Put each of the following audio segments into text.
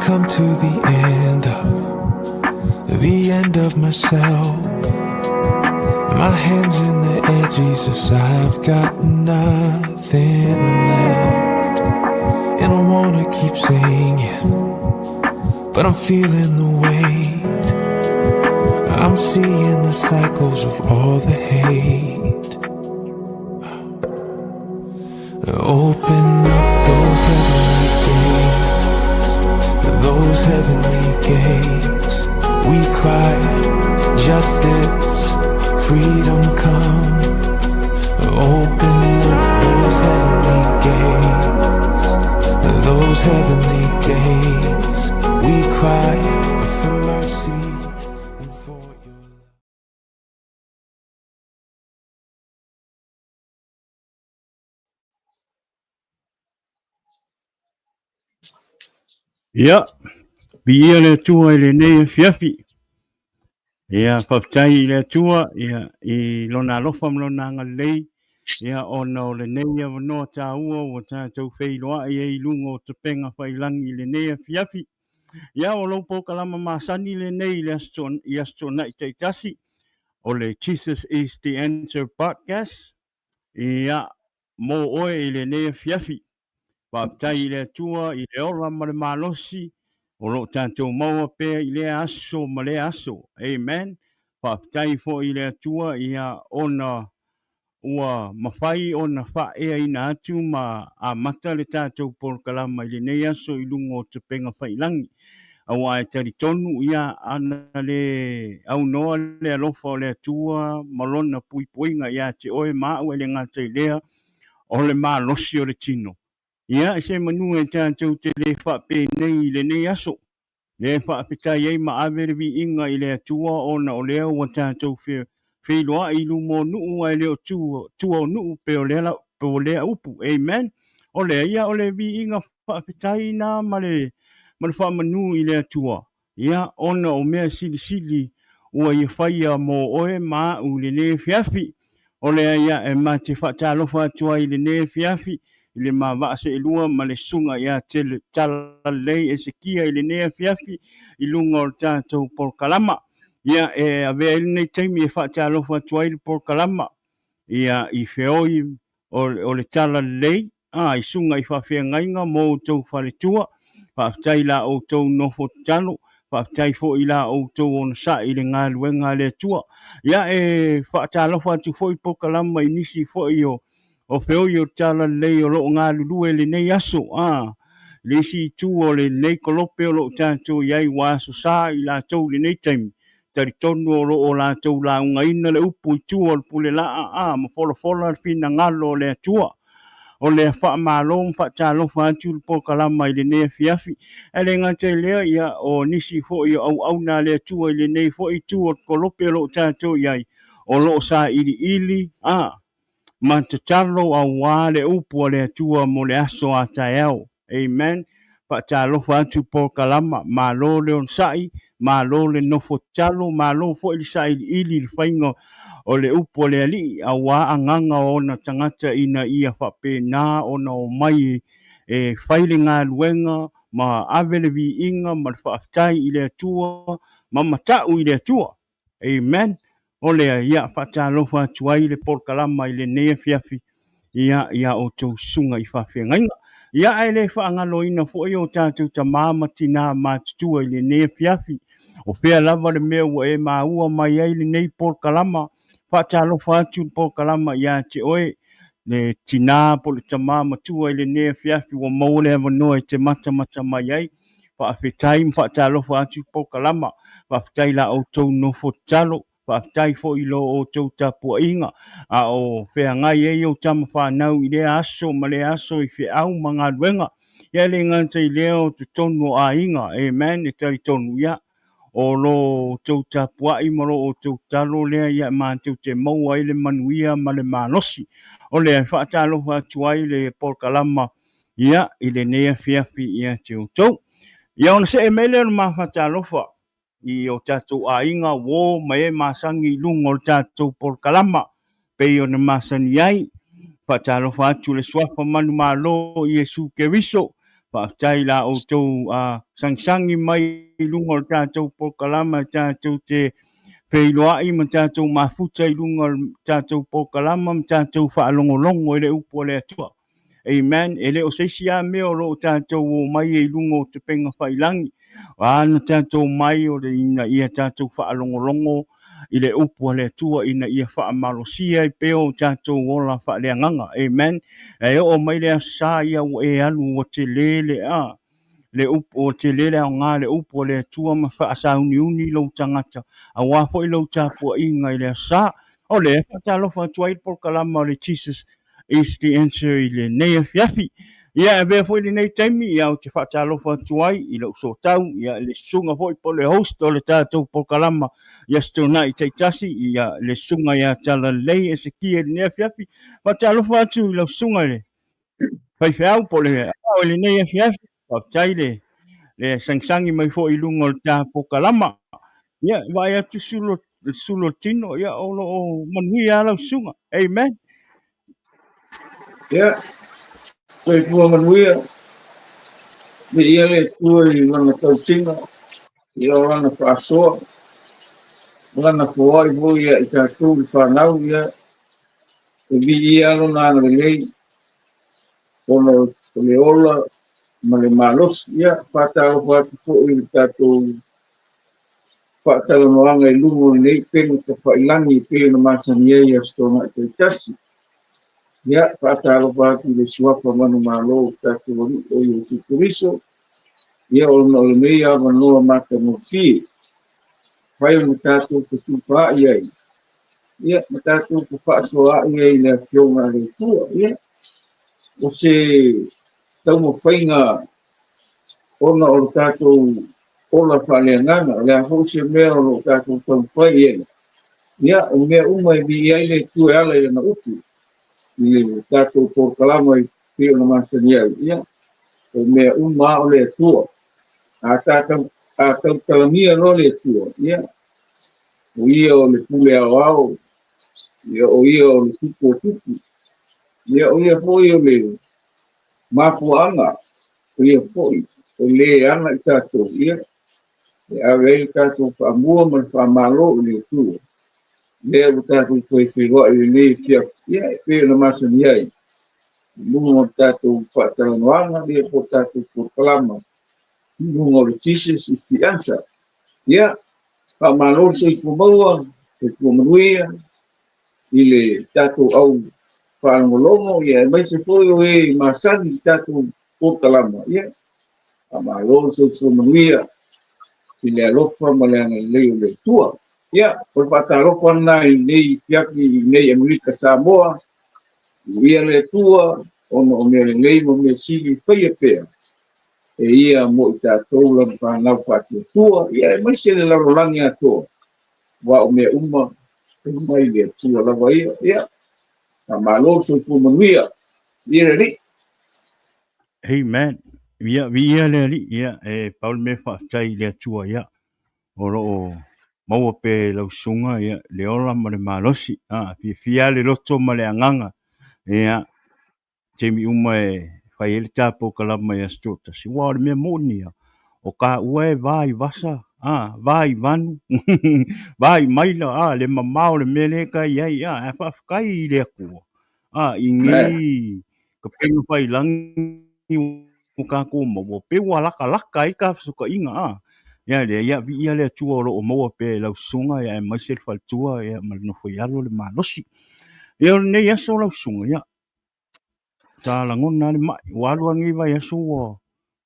come to the end of the end of myself. My hands in the air, Jesus, I've got nothing left. And I wanna keep singing, but I'm feeling the weight. I'm seeing the cycles of all the hate. Open up those heavenly gates, those heavenly gates. We cry, justice, freedom come. Open up those heavenly gates, those heavenly gates. We cry for mercy and for your love. Ia, viia le Atua i lenei afiafi. Ia, faafetai i le Atua ia, i lona alofa ma lona agalelei, ia, ona o lenei avanoa taua ua tatou feiloai ai i luga o tapega faiilagi i lenei afiafi. Ia, o lou polokalama masani lenei i le aso, i Aso Toonai taitasi, o le Jesus is the Answer Podcast. Ia, mo oe i lenei afiafi. Faafetai i le Atua i le ola ma le malosi o lo o tatou maua pea i lea aso ma lea aso. Amen. Faafetai foi i le Atua ia ona ua mafai ona faaeaina atu ma amata le tatou polokalama i lenei aso i luga o tapega faiilagi. Aua e talitonu ia ana le aunoa le alofa o le Atua ma lona puipuiga ia te oe ma au e le gata i lea o le malosi o le tino. Ia, e se manu e tatou te le faapenei i lenei aso, lea e faafetai ai ma ave le viiga i le Atua ona o lea ua tatou feiloai i luma o nuu ae le o tua o nuu pe o lea, pe o lea upu. Amen. O lea ia o le viiga faafetai na ma le ma le faamanu i le Atua. Ia, ona o mea silisili ua ia faia mo oe ma au i lenei afiafi. O lea ia e ma te faatalofa atu ai i lenei afiafi i le ma vaa seelua ma le susuga ia Talalelei Esekia i lenei afiafi i luga o le tatou polokalama. Ia, e avea ai lenei taimi e faatalofa atu ai le polokalama ia i feoi o le Talalelei a i susuga i faafeagaiga mo outou faletua. Faafetai i la outou nofo tatalo, faafetai foi i la outou onosai i le galuega a le Atua. Ia e faatalofa atu foi polokalama i nisi foi o feoi o le Talalelei o lo o galulue i lenei aso, a le isi itu o lenei kolope o lo o tatou i ai ua aso sa i latou i lenei taimi. Talitonu o lo o latou laugaina le upu i tua o le pulelaa a ma folafola le finagalo o le Atua. O lea faamalo ma faatalofa atu le polokalama i lenei afiafi. Ae le gata i lea, ia, o nisi foi o auauna a le Atua i lenei foi itu o le kolope o lo o tatou i ai, o lo o sailiili a ma tatalo auā le upu a le Atua mo le aso a taeao. Amen. Faatalofa atu polokalama, malo le onosai, malo le nofo tatalo, malo foi le sailiili i le faiga o le upu a le Alii, auā agaga o ona tagata ina ia faapena ona omai e fai le galuega ma ave le viiga ma le faafetai i le Atua ma mata'u i le Atua. Amen. O lea, ia, faatalofa atu ai le polokalama i lenei afiafi, ia, iā outou susuga i faafeagaiga. Ia, ae le faagaloina foi o tatou tamā ma tinā matutua i lenei afiafi. O fea lava le mea ua e maua mai ai lenei polokalama, faatalofa atu le polokalama iā te oe, le tinā po o le tamā matua i lenei afiafi ua maua le avanoa e te matamata mai ai. Faafetai ma faatalofa atu i polokalama. Faafetai i la outou nofo tatalo. Faafetai foi i lo outou tapuaiga a o feagai ai ou tama fanau i lea aso ma lea aso i feau ma galuega. Ia e le gata i lea o totonu o aiga. Amen. E talitonu ia o lo outou tapuai ma lo outou tatalo lea ia matou te maua ai le manuia ma le malosi. O lea e faatalofa atu ai le polokalama ia i lenei afiafi ia te outou. Ia ona see mai lea o le ma faatalofa i o tatou aiga uo ma e masani i luga o le tatou polokalama pei ona masani ai. Faatalofa atu le suafa manumalo o Iesu Keriso. Faafetai i la outou sagisagi mai i luga o le tatou polokalama e tatou te feiloai ma tatou mafuta i luga o le tatou polokalama ma tatou faalogologo i le upu a le Atua. Amen. E le o se isi lava mea o lo o tatou omai ai i luga o upega tafailagi. A na tatou omai o le ina ia tatou faalogologo i le upu a le Atua ina ia faamalosia ai pea o tatou ola faaleagaga. Amen. E oo mai le Aso Sa ia ua e alu ua tele le a le upu ua tele le aoga le upu a le Atua ma faasauniuni lou tagata aua foi lou tapuaiga i le Aso Sa. O lea e faatalofa atu ai le polokalama o le Jesus is the answer i lenei afiafi. Ia, e avea foi lenei taimi, ia, ou te faatalofa atu ai i lou sootau, ia, le susuga foi po o le host o le tatou polokalama i Aso Toonai taitasi, ia, le susuga ia Talalelei Esekia i lenei afiafi. Faatalofa atu i lau susuga i le faifeau po o le ao i lenei afiafi. Faafetai le le sagisagi mai foi i luga o le ta polokalama. Ia, vaai atu sulo, le sulo o le tino, ia, o lo o manuia lava lau susuga. Amen. Ia, soifua manuia, viia le Atua i lana tausiga, ia o lana faasoa, o lana foai foi ia i tatou le fanau, ia, e viia lona agalelei, ona o le ola ma le malosi. Ia, faatalofa atu foi i le tatou faatalanoaga i luga o lenei upega tafailagi e pei ona masani ai i Aso Toonai taitasi. Ia, faatalofa atu i le suafa manumalo o tatou Alii o Iesu Keriso, ia ona o lenei avanoa matagofie, fai ona tatou fetufaai ai, ia, ma tatou fefaasoaai ai i le Afioga a le Atua. Ia, o se taumafaiga ona o le tatou ola faaleagaga, o le a foi se mea o lo o tatou taumafai i ai, ia, o mea uma e viia ai le Atua e ala i lana upu, i le tatou polokalama e pei ona masani ai, ia, o mea uma lava o le Atua. A tatou, a tautalagia loa le Atua, ia, o ia o le pule aoao, ia, o ia o le tupu o tupu, ia, o ia foi o le mafuaaga, o ia foi o le ana i tatou, ia, e ave ai le tatou faamua ma le faamalo i le Atua. Lea ua tatou toe feiloai i lenei afiafi, ia, e pei ona masani ai, i luga o le tatou faatalanoaga, ia, po o le tatou polokalama, i luga o le Jesus is the answer. Ia, faamalo le soifua maua, soifua manuia, i le tatou au faalogologo, ia, aemaise foi o e masani i tatou polokalama, ia, faamalo le soifua manuia i le alofa ma le agalelei o le Atua. Ia, o le faatalofa lena i lenei afiafi i nei Amerika Samoa, viia le Atua ona o mea lelei ma mea sili faia pea e ia mo i tatou lana fanau faatuatua, ia, aemaise le lalolagi atoa. Aua o mea uma e mai le Atua lava ia. Ia, faamalo le soifua manuia. Viia le Alii. Amen. Ia, viia le Alii. Ia, e pau le mea faafetai i le Atua, ia, o lo o maua pea e lau susuga, ia, le ola ma le malosi. A, fiafia lava le loto ma le agaga. Ia, taimi uma e fai ai le ta polokalama i Aso Toatasi. Aua o le mea moni ia, o taua e va i vasa, a, va i vanu, va i maila, a, le mamao o le mea lea e ta i ai, a, ae faafetai i le Atua, a, i nei upega tafailagi ua tatou maua, pei ua latalata ai ta fesootaiga, a. Ia lea, ia, viia le Atua o lo o maua pea e lau susuga, ia, aemaise le faletua, ia, ma le nofoialo le malosi. Ia, o lenei aso lau susuga, ia, Sa lagona lava le mai, ua alu lava lenei vaiaso ua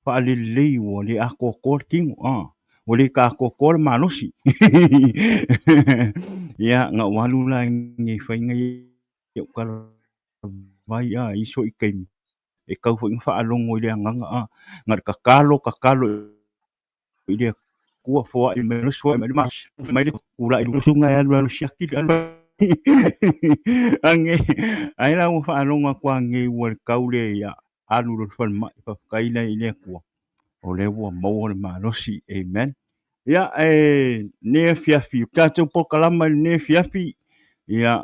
faalelelei ua le atoatoa le tino, ua le taatoatoa le malosi. Ia, na ou alu la i nei faiga ia ou talavai i isi foi taimi, e tau foi ina faalogo i le agaga, na o le tatalo, tatalo i le Atua, foai mai le foai mai le malosi, mai le tulai le susuga e alu alu siaki le alu ange ai la ua faalogo atu ange ua le tau le ia alu loa i le falemai faafetai la i le Atua o lea ua maua le malosi amen. Ia e lenei afiafi o tatou polokalama i lenei afiafi ia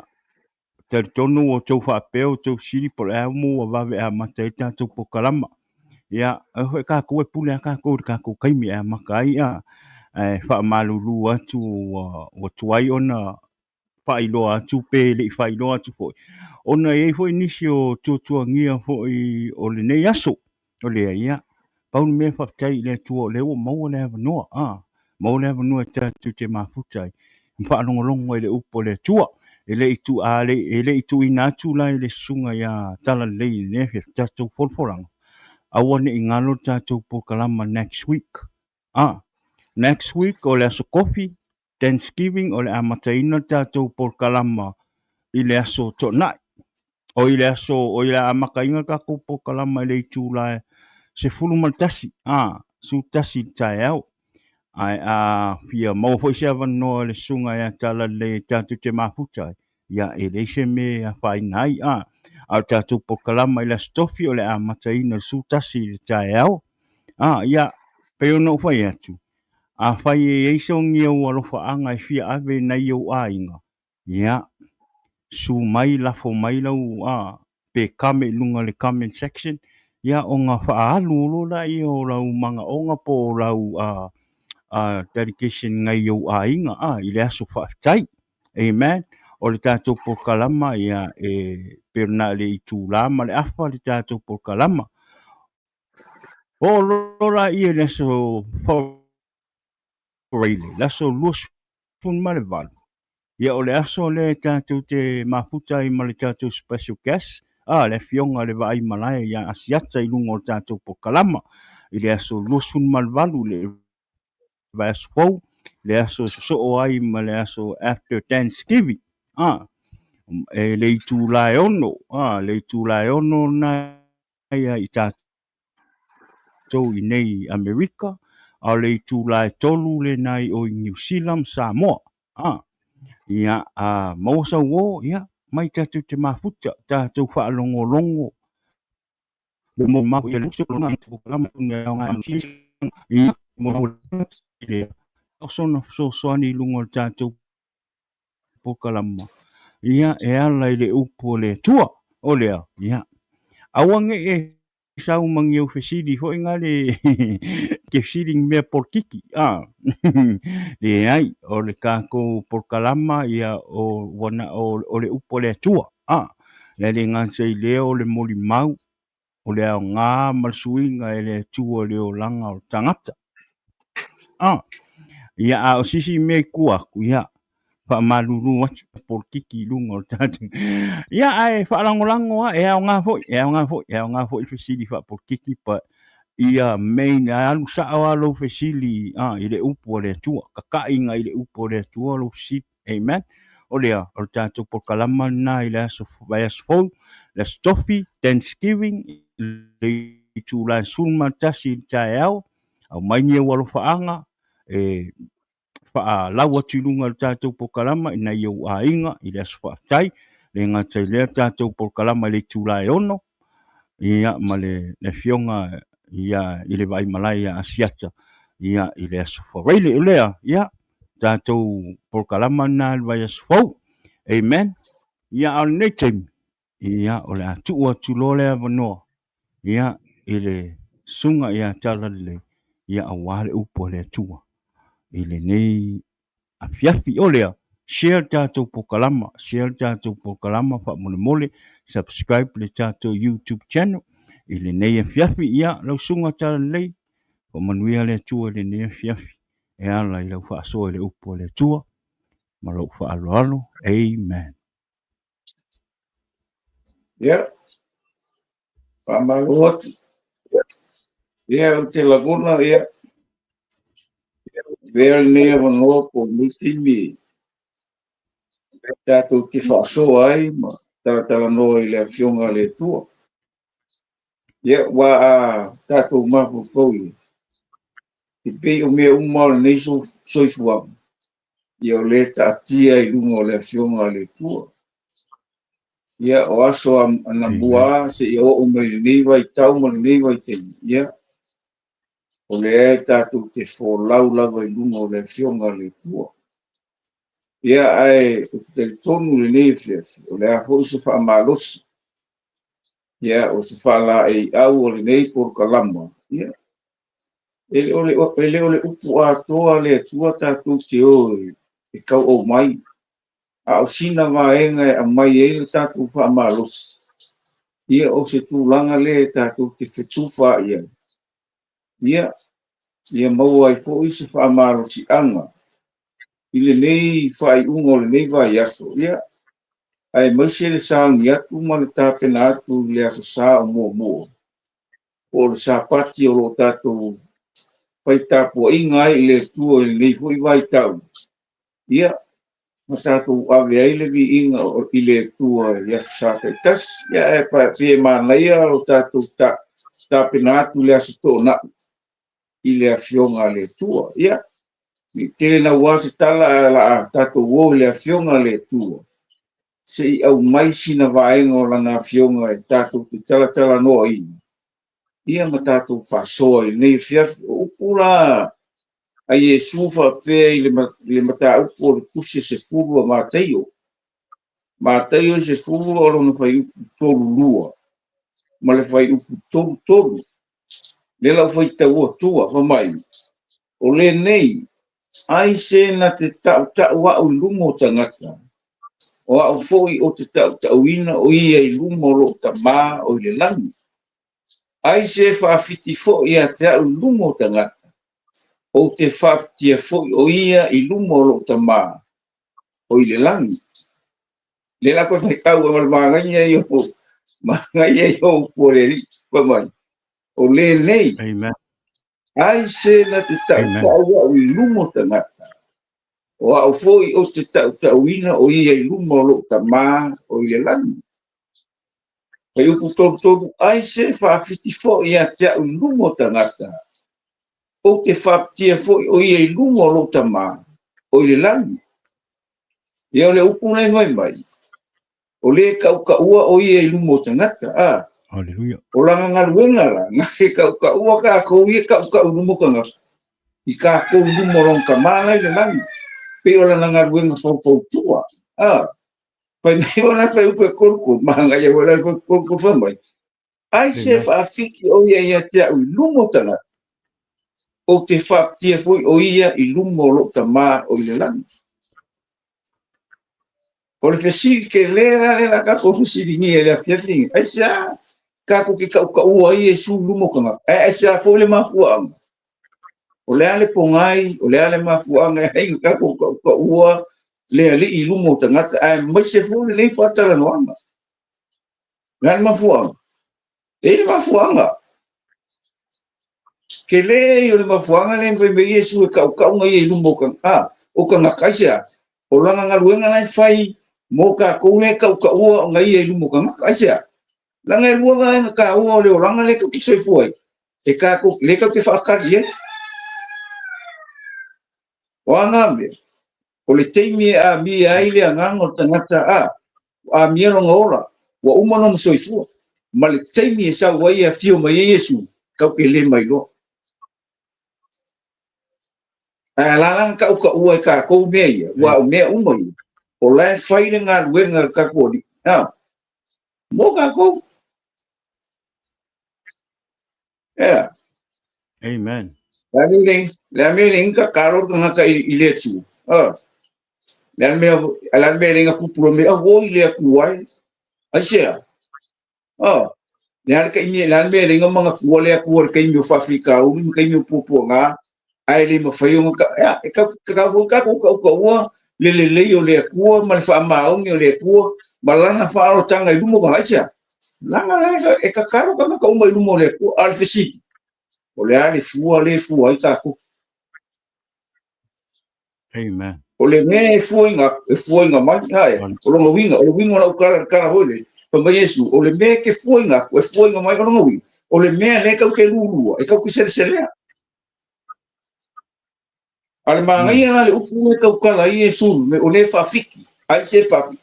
talitonu ua outou faapea ua outou fesili po o le a mo ua vave amata ai le tatou polokalama. Ia, e foi kākou e pule a kākou i le kākou kaimi e amata ai, a, ae faamalulu atu ua, ua tuai ona faailoa atu pe le i faailoa atu foi, ona e i ai foi nisi o tuatuagia foi o lenei aso. O lea, ia, pau le mea faafetai i le Atua o lea ua maua le avanoa, a, maua le avanoa e tatou te mafuta ai, ma faalogologo ai i le upu a le Atua. E le i tu, a le, e le i tuuina atu la i le susuga ia Talalelei i lenei afiafi tatou folafolaga, aua ne i galo le tatou polokalama next week. A, next week o le aso Kofi, Thanksgiving, o le amataina le tatou polokalama i le aso Toonai. O i le aso, o i le amataina le tatou polokalama i le itula e 11, a, 11 i le taeao. Ae a fia maua foi se avanoa i le susuga ia Talalelei e tatou te mafuta ai, ia e leai se mea e afaina ai, a. A o le tatou polokalama i le aso Tofi o le amataina i le 11 i le taeao. A, ia, pei ona ou fai atu, afai e i ai so ni ou alofaaga e fia ave i nai ou aiga, ia, su mai, lafo mai lau, a, pe comment i luga o le comment section, ia, ona faaalu loa lea o lau manaoga po o lau, a, a, dedication i nai ou aiga, a, i le aso faafetai. Amen. O le tatou polokalama, ia, e pei ona le itula ma le afa le tatou polokalama. Oo loa laia i le aso Faraile, le aso 28, ia o le aso lea tatou te mafuta ai ma le tatou special guest, a, le afioga i le Vaai Malae ia Asiata i luga o le tatou polokalama i le aso 28 i le vaiaso fou, le aso e sosoo ai ma le aso after Thanksgiving, a, e le itula e 6, a, le itula e 6 lena ia i tatou i nei Amerika, a o le itula e 3 lena i o i Niu Sila ma Samoa. A, ia, a maua sau o, ia, mai tatou te mafuta, tatou faalogologo, mo mau ia le ia, mo le sona fesoasoani i luga o le tatou polokalama, ia, e ala i le upu o le Atua, o lea, ia, aua ne i e sau ma ni au fesili foi na le ke fesili ni mea polokiki, a, leai, o le tatou polokalama, ia, o, ua na, o, o le upu a le Atua, a, le le gata i lea o le molimau, o le aoga ma le suiga e le Atua i le olaga o le tagata. A, ia, a o sisi mea i tua atu, ia, faamalulu atu polokiki i luga o le tatou. Ia, ae faalagolago lava, e aoga foi, e aoga foi, e aoga foi le fesili faapolokiki, but ia main, alu sao lava lou fesili a, i le upu a le Atua, kakaʻiga i le upu a le Atua lou fesili. Amen. O lea, o le tatou polokalama lena i le aso, vaiaso fou, le aso Tofi, Thanksgiving, le itula e 11 i le taeao, aumai ni ou alofaaga e faalau atu i luga o le tatou polokalama i nai ou aiga i le aso faafetai. Le gata i lea tatou polokalama i le itula e 6, ia, ma le afioga ia i le Vaaimalae ia Asiata ia i le aso Faraile. O lea, ia, tatou polokalama lena i le vaiaso fou. Amen. Ia, a o lenei taimi, ia, o le a tuu atu loa le avanoa, ia, i le susuga ia Talalelei, ia, aua le upu a le Atua i lenei afiafi. O lea, share le tatou polokalama, share le tatou polokalama faamolemole, subscribe le tatou YouTube channel i lenei afiafi. Ia, lau susuga Talalelei, faamanuia le Atua i lenei afiafi e ala i lau faasoa i le upu a le Atua ma lou faaaloalo. Amen. Ia, faamalo atu. Ia, ou te lagona, ia, avea lenei avanoa po o lenei taimi tatou te faasoa ai ma talatalanoa i le Afioga a le Atua. Ia, ua a tatou mafaufau i e pei o mea uma o lenei soifuaga, ia o lea e taatia i luga o le Afioga a le Atua. Ia, o aso anamua seia oo mai i lenei vaitau ma lenei vaitaimi, ia, o lea e tatou te folau lava i luga o le Afioga a le Atua. Ia, ae ou te talitonu i lenei afiafi, o le a foi se faamalosi. Ia, o se faalaeiau o lenei polokalama, ia, e le o le, e le o le upu atoa a le Atua tatou te o e tauau mai, a o sina vaega e aumai ai le tatou faamalosi, ia, o se tulaga lea e tatou te fetufa i ai. Ia, ia maua ai foi se faamalosiaga i lenei faaiuga o lenei vaiaso, ia, aemaise le sauni atu ma le tapena atu i le Aso Sa o muamua, po o le Sapati o lo o tatou fai tapuaiga ai i le Atua i lenei foi vaitau, ia, ma tatou ave ai le viiga i le Atua i Aso Sa taitasi. Ia, ae pei e manaia lo tatou tapena atu i le Aso Toonai i le Afioga a le Atua. Ia, ne i tele naua se tala, ae o le a tatou o i le Afioga a le Atua, se i aumai sina vaega o Lana Afioga e tatou te talatalanoaina, ia ma tatou faasoa i lenei afiafi. O upu la a Iesu faapea i le mataupu o le tusi e 10 a Mataio. Mataio e 10 o lona fuaiupu 32 ma le fuaiupu 33. Lea la ua faitau atua, fai mai, o lenei, ai se na te tautau au i luma o tagata, o au foi o te tautauina o ia i luma o lou Tamā o i le lagi. Ai se faafiti foi ia te au i luma o tagata, ou te faafitia foi o ia i luma o lou Tamā o i le lagi. Le la koe faitau ma le magaia i o magaia i o upu o le Alii, fai mai, o lenei, Amen. ai se na te tautau au i luma o tagata, o au foi o te tautauina o ia i luma o lou Tamā o i le lagi. Fuaiupu 33, ai se faafiti foi ia te au i luma o tagata, ou te faafitia foi o ia i luma o lou Tamā o i le lagi. Ia o le upu nei fai mai, o le kaukaua o ia i luma o tagata, a. Hallelujah. O lana galuega la, na te kaukaua kākou ia kaukau i luma o tagata, i kākou i luma o lona Tamā la i le lagi. Pei o lana galuega faufautua, a. Fai mai ona fai upu e kolukolu, magaia foi la fai kolukolu fai mai. Ai se faafiti o ia ia te au i luma o tagata, ou te faafitia foi o ia i luma o lou Tamā o i le lagi. O le fesili tele la lea la tatou fesiligia i le afiafi lenei, aisea tatou te tautaua ai Iesu i luma o tagata? Ae aisea foi le mafuaaga? O le a le pogai, o le a le mafuaaga e ai na tatou tautaua le Alii i luma o tagata, aemaise foi lenei faatalanoaga? O le a le mafuaaga? E i ai le mafuaaga. Tele ia o le mafuaaga lea na fai mai ai Iesu e tautau ia i luma o tagata. O tagata, aisea? O lana galuega la e fai mo tatou lea e tautaua ona ia i luma o tagata. Aisea? Leaga e lua vaega taua o le olaga lea tatou te soifua ai, e tatou, lea tatou te faatali i ai. O a na mea? O le taimi e amia ai le agaga o le tagata, a, ua amia lona ola, ua uma lona soifua, ma le taimi e sau ai e afio mai ai Iesu, tatou te le mailoa. Ae ala la na tautaua e tatou mea ia, ua o mea uma ia, o la e fai le galuega a le tatou Alii, a, mo tatou. Yeah. Amen. Le a mea le a mea le inga tatalo le tagata i le Atua. Ah. Le a mea le a mea le inga pupu le mea oi le Atua ai. Aisea. Ah. Le a le kaimi le a mea le inga manatua le Atua le taimi o faafitauli ma taimi o puapuaga ae le mafai ona ka e ka ka ka ka ka ua le lelei o le Atua ma le faamaoni o le Atua ma lana faaalotaga i luma o aisea. Leaga la e tatalo tagata uma i luma o le Atua, a o le fesili, o le a le fua lea e fua ai tatou? Amen. O le mea e fuaina, e fuaina mai, ae, o lona uiga, o le uiga o lau tala, le tala foi lea, fai mai Iesu, o le mea e te fuaina atu, e fuaina mai, o lona uiga, o le mea lea e tatou te lulua, e tatou te seleselea. A le manaia la le upu lea e tautala ai Iesu, o lea e faafiki, ai se faafiki.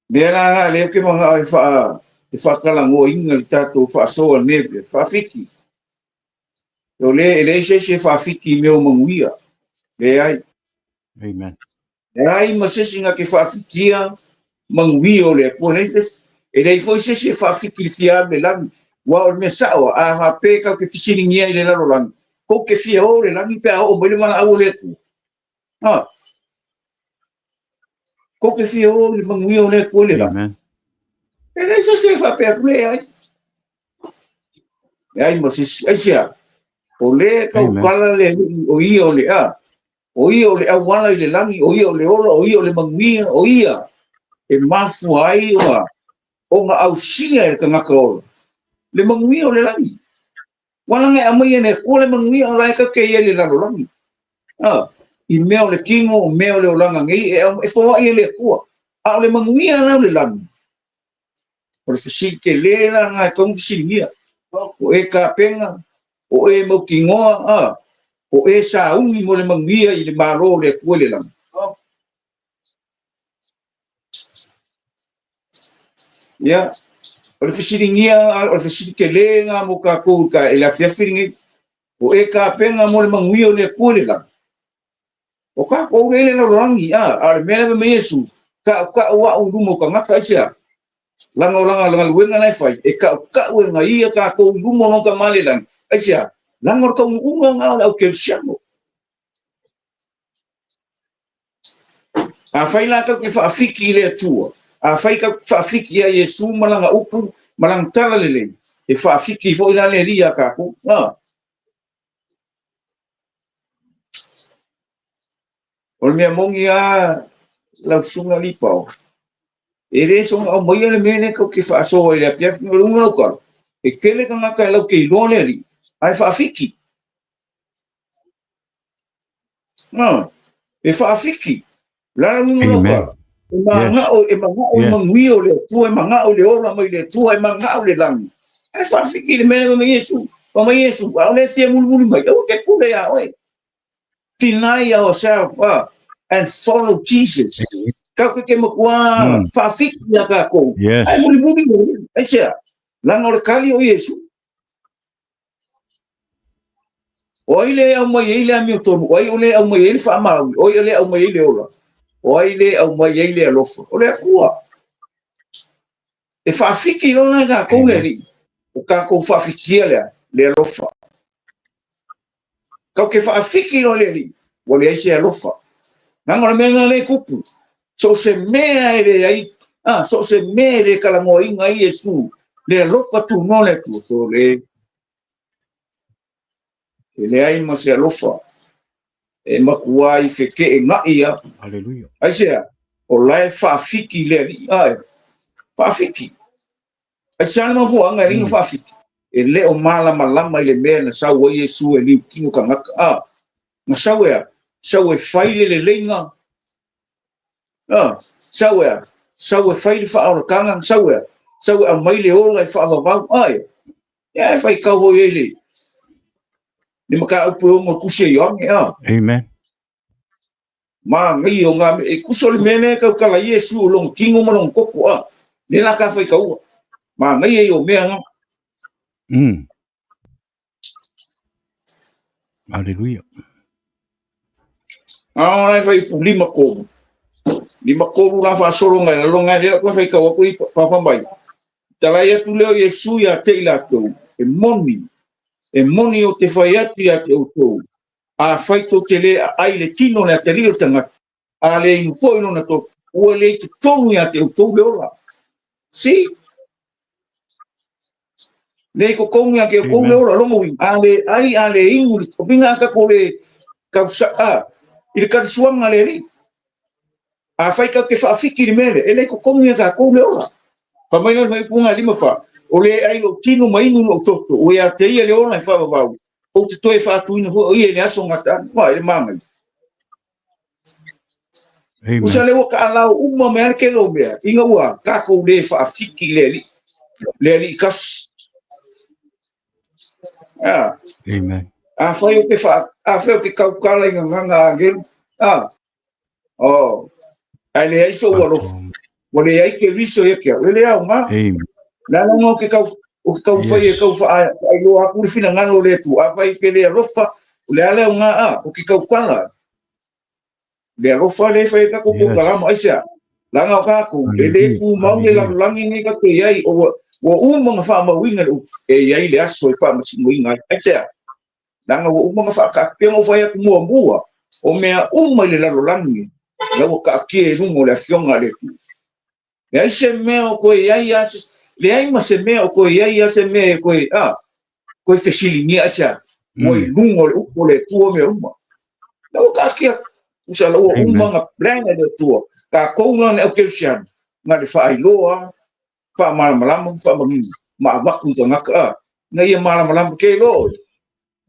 Mea la na lea ou te manao e faa e faatalanoaina le tatou faasoa nei mea, faafiki. O le e leai se isi e faafiki i mea o manuia. Leai. Amen. Leai ma se isi na te faafikia manuia o le Atua. Leai se isi. E leai foi se isi e faafiki i le fia alu i le lagi, aua o le mea sao, a faapea tatou te fesiligia i le lalolagi, tou te fia o i le lagi pe a oo mai le valaau a le Atua? A? Tou te fia o i le manuia o le Atua i le lagi? Amen. E leai se isi e faapea atu, leai. Leai ma se isi. Aisea? O lea e tautala le Alii o ia o le a? O ia o le auala i le lagi, o ia o le ola, o ia o le manuia, o ia e mafua ai ona ausia e le tagata ola le manuia o le lagi. Ua laga e aumaia e le Atua le manuia o la e tatou te i ai i le lalolagi. A, i mea o le tino, o mea o le olaga nei, e foai e le Atua. A o le manuia la o le lagi, o le fesili tele la lena e tatau ona fesiligia. O e tapena, o e mautinoa, a, o e sauni mo le manuia i le Malo o le Atua i le lagi. Ia, o le fesiligia, o le fesili tele lena mo tatou i le afiafi lenei. O e tapena mo le manuia o le Atua i le lagi. O tatou lea i le lalolagi, a, a o le mea lea fai mai Iesu, tautau au i luma o tagata, aisea? Leaga o lana galuega la e fai, e tautau e gaia tatou i luma o lona Tama i le lagi, aisea? Leaga o le taunuuga lena o le au kerisiano. Afai la tatou te faafiki i le Atua, afai tatou te faafiki ia Iesu ma lana upu ma lana tala lelei, e faafiki foi la le Alii ia tatou. A. O le mea moni lava lau Susuga Lipao, e le soona aumaia le mea lea tatou te faasoa i le afiafi ma luga lau tala, e tele tagata e latou te iloa le Alii, ae faafiki. A, e faafiki. O le a le uiga o lau tala? E manao, e manao i le manuia o le Atua, e manao i le ola mai le Atua, e manao i le lagi. Ae faafiki i le mea lea fai mai Iesu, fai mai Iesu, ʻaʻole e fia mulimuli mai, aua te pule iā oe. Deny ourselves and follow Jesus. Tatou te matua faafiki iā tatou. Ae mulimuli, aisea? Leaga o le tali o Iesu. O ai le aumai ai le amiotonu? O ai o le aumai ai le faamaoni? O ai o le aumai ai le ola? O ai le aumai ai le alofa? O le Atua. E faafiki loa la tatou le Alii, o tatou faafikia lea, le alofa. Tatou te faafiki loa le Alii, ua leai se alofa. Leaga o le mea lena lea e tupu. So o se mea e leai, a, so o se mea e le talanoaina ai Iesu, le alofa tunoa le Atua, sole. E leai ma se alofa e matua i feteenai a. Haleluia. Aisea, o la e faafiki le Alii, a e faafiki. Aisea le mafuaaga e alii na faafiki? E le o malamalama i le mea na sau ai Iesu e liu tino tagata, a. Na sau e a? Sau e fai le leleiga, a. Sau e a? Sau e fai le faaolataga, sau e a? Sau e aumai le ola e faavavau, a e. Ia e faitau foi ai le le mataupu e ono o Tusi a Ioane, a. Amen. Manaia o ngā mea, e tusa o le mea lea e tautala ai Iesu o lona tino ma lona toto, a. Lea la ka faitaua. Manaia ia o mea ngā. Haleluia. A o la e fai upu 53. 53 la faasologa i lalo ngai lea koe faitau atu i papa mai. Talai atu lea o Iesu ia te i latou, e moni, e moni ou te fai atu ia te outou, afai tou te le aai i le tino o le atalii o le tagata, a le inu foi lona toto, ua le i totonu ia te outou le ola. See? Le i totonu ia te outou le ola, lona uiga, a le ai, a le inu, le uiga a tatou le tausa, a, i le kalisuaga a le Alii. Afai tatou te faafiki i le mea lea, e le i totonu ia tatou le ola. Fai mai la le faaiupuga 54, o le ai lou tino ma inu lou toto, ua ia te ia le ola e faavavau, ou te toe faatuina foi o ia i le aso gata ane. Ua, e le manaia. Usa le ua kaalau uma mai lava le tele o mea, ina ua tatou le faafiki i le Alii, le Alii tasi. Ah. Amen. Afai ou te fa, afai ou te tautala i gagana agelu, ah. Oh. Ae leai sou alofa. Ua leai Keriso ia te au. E le aoga. Amen. Le ala lena ou te tau ou te taumafai e tau faailoa atu le finagalo o le Atua. Afai e te le alofa, o le a le aoga a, ou te tautala. Le alofa lea e fai ai tatou polokalama, aisea? Leaga o tatou, e le tumau le lalolagi lenei tatou te i ai, ua uma ona faamauina le upu, e i ai le aso e faamasinoina ai. Aisea? Leaga ua uma ona faataatia, na ou fai atu muamua, o mea uma i le lalolagi, la ua taatia i luga o le Afioga a le Atua. Leai se mea o toe i ai lava, leai ma se mea o toe i ai lava se mea e toe, a, toe fesiligia aisea? Ua i luga o le upu o le Atua mea uma. La ua taatia, tusa la ua uma ona plan e le Atua. Tatou la le au kerisiano, na le faailoa, faamalamalama ma faamanino, ma avatu i tagata, a, ina ia malamalama ke iloa oe.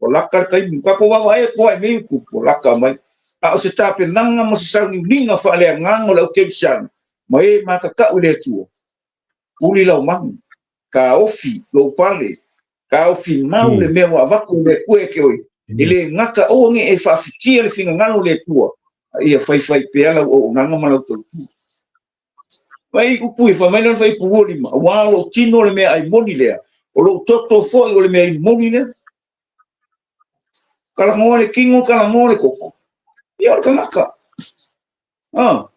Ua lata le taimi, tatou vaavaai atu lava i mea ia tupu, ua lata mai. A o se tapenaga ma se sauniuniga faaleagaga o le au kerisiano, ma e matatau i le Atua, uli lau manu, taofi lou pale, taofi mau le mea ua avatu e le Atua ia te oe, e le gata aua ne i e faafitia le finagalo o le Atua, a ia faifai pea lau auaunaga ma lau tautua. Fai upu ia, fai mai lona fuaiupu 25, aua o lou tino o le meaai moni lea, o lou toto foi o le mea inu moni lea. Talanoa le tino, talanoa le toto. Ia o le tagata. Ah.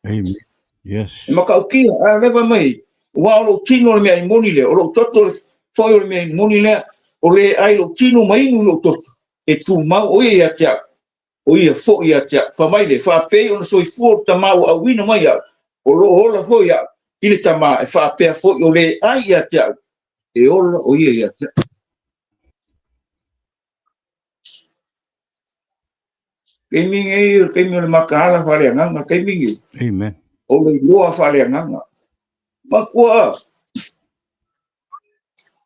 Amen. Yes. E matautia, a lea fai mai, aua o lou tino o le meaai moni lea, o lou toto foi o le mea inu moni lea, o le ai lou tino ma inu i lou toto, e tumau o ia ia te au, o ia foi ia te au. Fai mai lea, faapei ona soifua le Tama ua auina mai au, o lo o ola foi au i le Tama, e faapea foi o le ai ia te au, e ola o ia ia te au. Taimi nei, o le taimi o le mataala faaleagaga, taimi nei. Amen. O le iloa faaleagaga. Matua,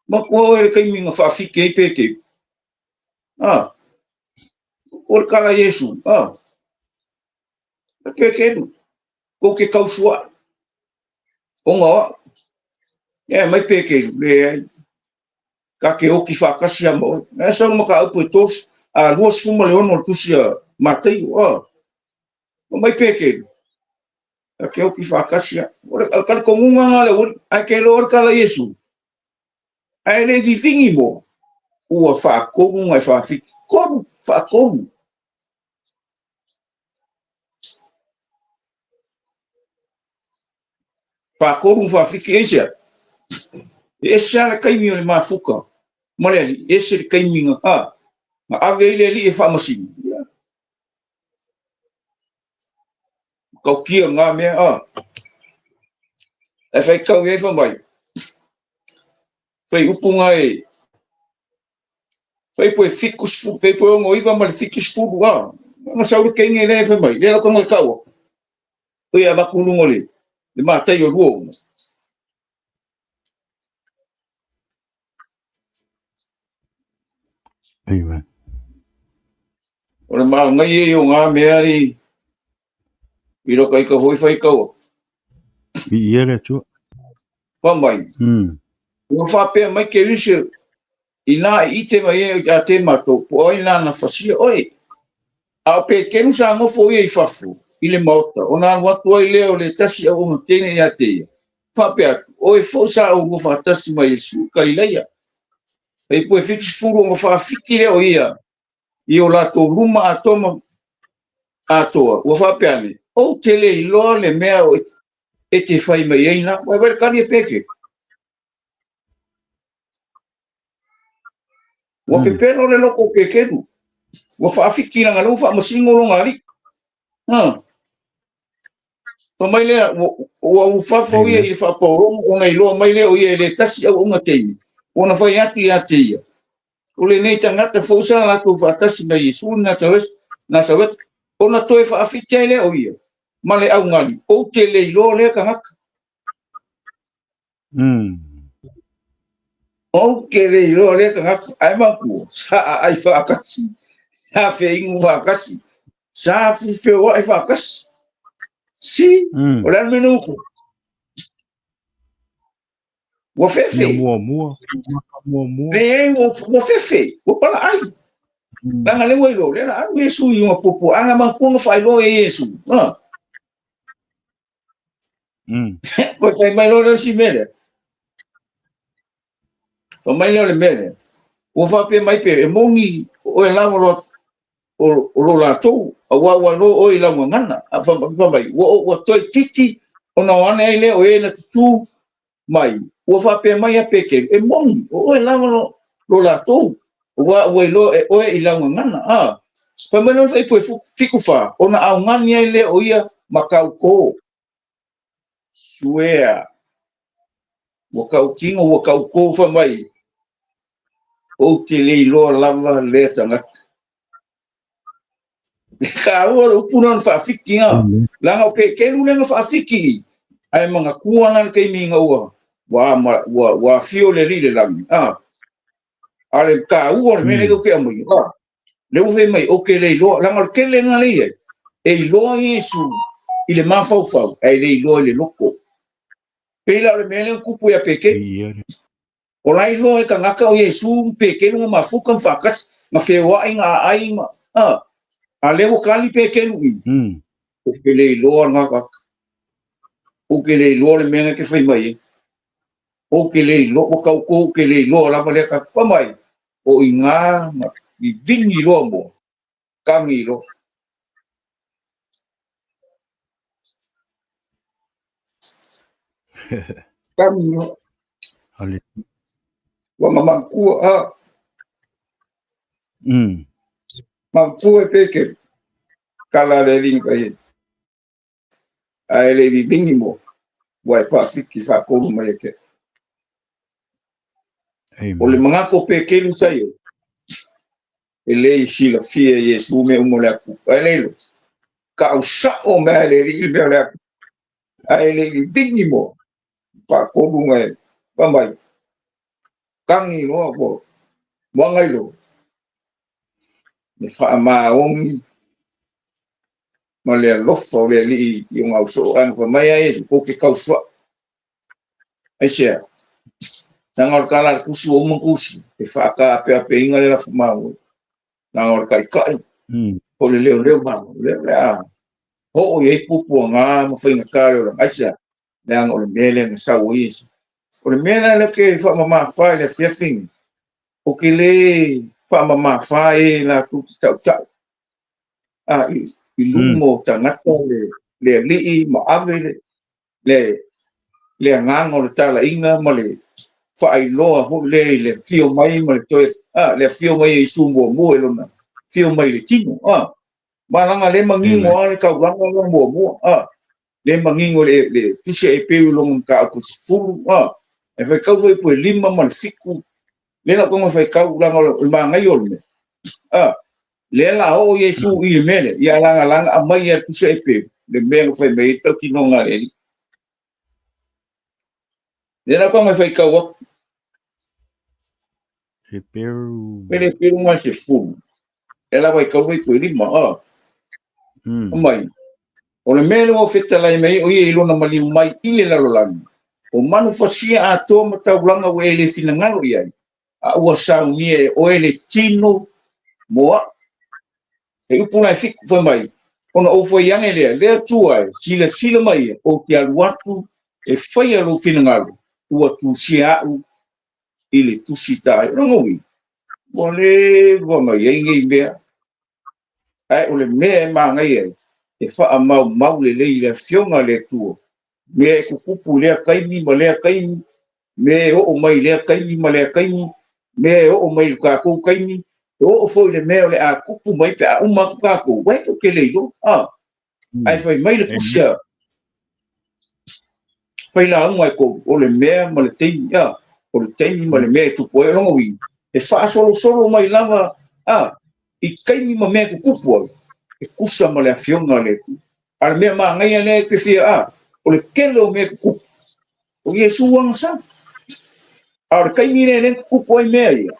matua oe le taimi na faafiti ai Peteru. Ah, o le kala Iesu, ah, e Peteru, kou te tausuaʻi, ona o au. E mai Peteru, leai, ka te oki faatasi lava ma oe. Ae sau le mataupu e 26 o le tusi a Mataio, ah, fai mai Peteru, ka te oki faatasi lava. O le talitonuga lena o le aualii, ae te iloa le tala Iesu, ae le vivini mo, ua faatonu na e faafiki. Tonu, faatonu. Faatonu ma faafiki, aisea? E ese lava le taimi o le mafuta ma le alii, ese le taimi na, a, na ave ai le alii e faamasino. Ia. Tautia ngā mea, a. E whaitau i ai whamai. Whai upu ngā e. Whai poe 70, whai poe 69 ma le 70, a. Nga sau le keinge lea e whamai. Lea lau kanga i kaua. Oia avaku lunga le, le mātai o lua una. Amen. O le malangai ei o ngā mea i i roka i ka hoi whai kaua. I ia le Atua. Wha mai. Ua whapea mai ke risi i nā i ite mai e a te matou, po ai nāna whasia oe. A o Peteru sa nofo ia i fafo, i le maota, ona alu atu ai lea o le tasi auauna teine ia te ia. Faapea atu, Oe foi sa oulua faatasi ma Iesu i Kalilaia. E poe 70 ona faafiki lea o ia i o latou luma atoa ma atoa, ua faapea ane, Ou te le iloa le mea o e te fai mai ai na. Ua vai le kali e Peteru. Ua pepelo le loko o Peteru. Ua faafiki langa lea ua faamasino lona alii. Ha. Fai mai lea, ua ufafo ia i le faapaologo ona iloa mai lea o ia e le tasi auauna teine, ona fai atu ia te ia, O lenei tagata foi sa latou faatasi ma Iesu i Nasareta, ona toe faafiti ai lea o ia ma le augali, Ou te le iloa lea tagata. Ou te le iloa lea tagata, ae manatua, sa aai faatasi, sa feinu faatasi, sa feoai faatasi. Si, o le a le mea na upu? Ua fefe. Ia muamua, maka muamua. Leai, ua fefe, ua palaai. Leaga lea ua iloa, lea la alu Iesu i ona puapuaga manatua na faailoa e Iesu. Ha. Koe fai mai loa lea o si mea lea. Fai mai lea o le mea lea. Ua faapea mai pe, e moni oe lava loa. o lo latou, auā ua iloa oe i lau gagana. A fai mai, ua toeitiiti ona o ane ai lea o e na tutū mai, ua faapea mai ia Petelu, e moni, o oe lava lo latou, auā ua iloa e oe i lau gagana. A fai mai lona fuaiupu e 74, ona augani ai lea o ia ma tautō. Swear. Ua tautino, ua tautō fai mai, ou te le iloa lava lea tagata. E taua le upu lea na faafiki na. Leaga o Petelu lea na faafiki ae manatua la le taimi ina ua ua ua, ua afio le Alii i le lagi. A a le taua o le mea lea te aumai. A le ua fai mai ou te le iloa, leaga o le tele na le i ai. E iloa Iesu i le mafaufau ae le iloa i le loto. Pei la o le mea lea na tupu ia Petelu. O la e iloa e tagata o Iesu ma Petelu na mafuta ma faatasi, na feoai na aai ma, a, a lea ua tali Petelu i, ou te le iloa lena tagata. Ou te le iloa le mea na e te fai mai ai. Ou te le iloa, ua tau tou ou te le iloa lava lea tagata. Fai mai, o i ina na vivini loa moa, tagi loa. Tagi loa. Ua mamatua a. Mamatua e Petelu. Kala le alii na fai ai. Ae le i vivini moa, ua e faafiki faatolu mai ia te au. O le manatu o Petelu sa i ai, e le i silafia e Iesu mea uma o le atu. Ae le iloa, tau sao mea e le alii le mea o le atu. Ae le i vivini moa, faatolu na e fai mai, tagi loa ua moana i loa. Le faamaoni ma le alofa o le Alii i ona ausoo ae na fai mai ai e kou te tausoa. Aisea? Leaga o le tala a le tusi ua uma ona tusi, e faataapeapeina le lafo Malo. Leaga o le taitai, o le leoleo Malo, lea o le a oo i ai puapuaga ma faigata le olaga. Aisea? Leaga o le mea lea na sau ai Iesu. O le mea la lea ou te faamamafa i le afiafi nei, ou te le faamamafa e latou te tautau a i luma o tagata le alii ma ave le agaga o le talaiga ma le faailoa foi lea i le afio mai ma le toe a le afio mai o Iesu muamua i lona afio mai i le tino a ma leaga le manino lava le taulaga lea muamua a le manino le tusi a Eperu i lona mataupu 10 a e faitau foi po e 5 ma le 7 lea la ou faitau leaga o le manaia o le mea a lea la oo Iesu i le mea lea ia lagalaga aumai e le tusi a Eperu le mea na fai mai ai le tautinoga a le Alii. Lea la ou faitau atu. Eperu. Pele Eperu mai 10. E la faitau foi po e 5 a. Mai. O le mea lea ua fetalai mai ai o ia i lona maliu mai i le lalolagi, o manufasia atoa ma taulaga ua e le finagalo i ai, a ua saunia e oe le tino mo au. E upu la e 7 fai mai, ona ou fai ane lea, le Atua e, silasila mai ia, ou te alu atu e faia lou finagalo, ua tusia au i le tusi tae. O lona uiga, ua leva ona i ai nei mea, ae o le mea e manaia ai, e faamaumau lelei i le Afioga a le Atua, mea e tutupu i lea taimi ma lea taimi, mea e oo mai i lea taimi ma lea taimi, mea e oo mai i le tatou taimi, e oo foi i le mea o le a tupu mai pe a uma atu tatou, uae tou te le iloa. A, ae fai mai le tusi a failauga e tou, o le mea ma le taimi, a, o le taimi ma le mea e tupu ai. O lona uiga, e faasolosolo mai lava, a, i taimi ma mea e tutupu ai, e tusa ma le Afioga a le Atua. A o le mea manaia lea e te fia, a, o le tele o mea e tutupu, o Iesu ana sa. A o le taimi lea e tutupu ai mea ia,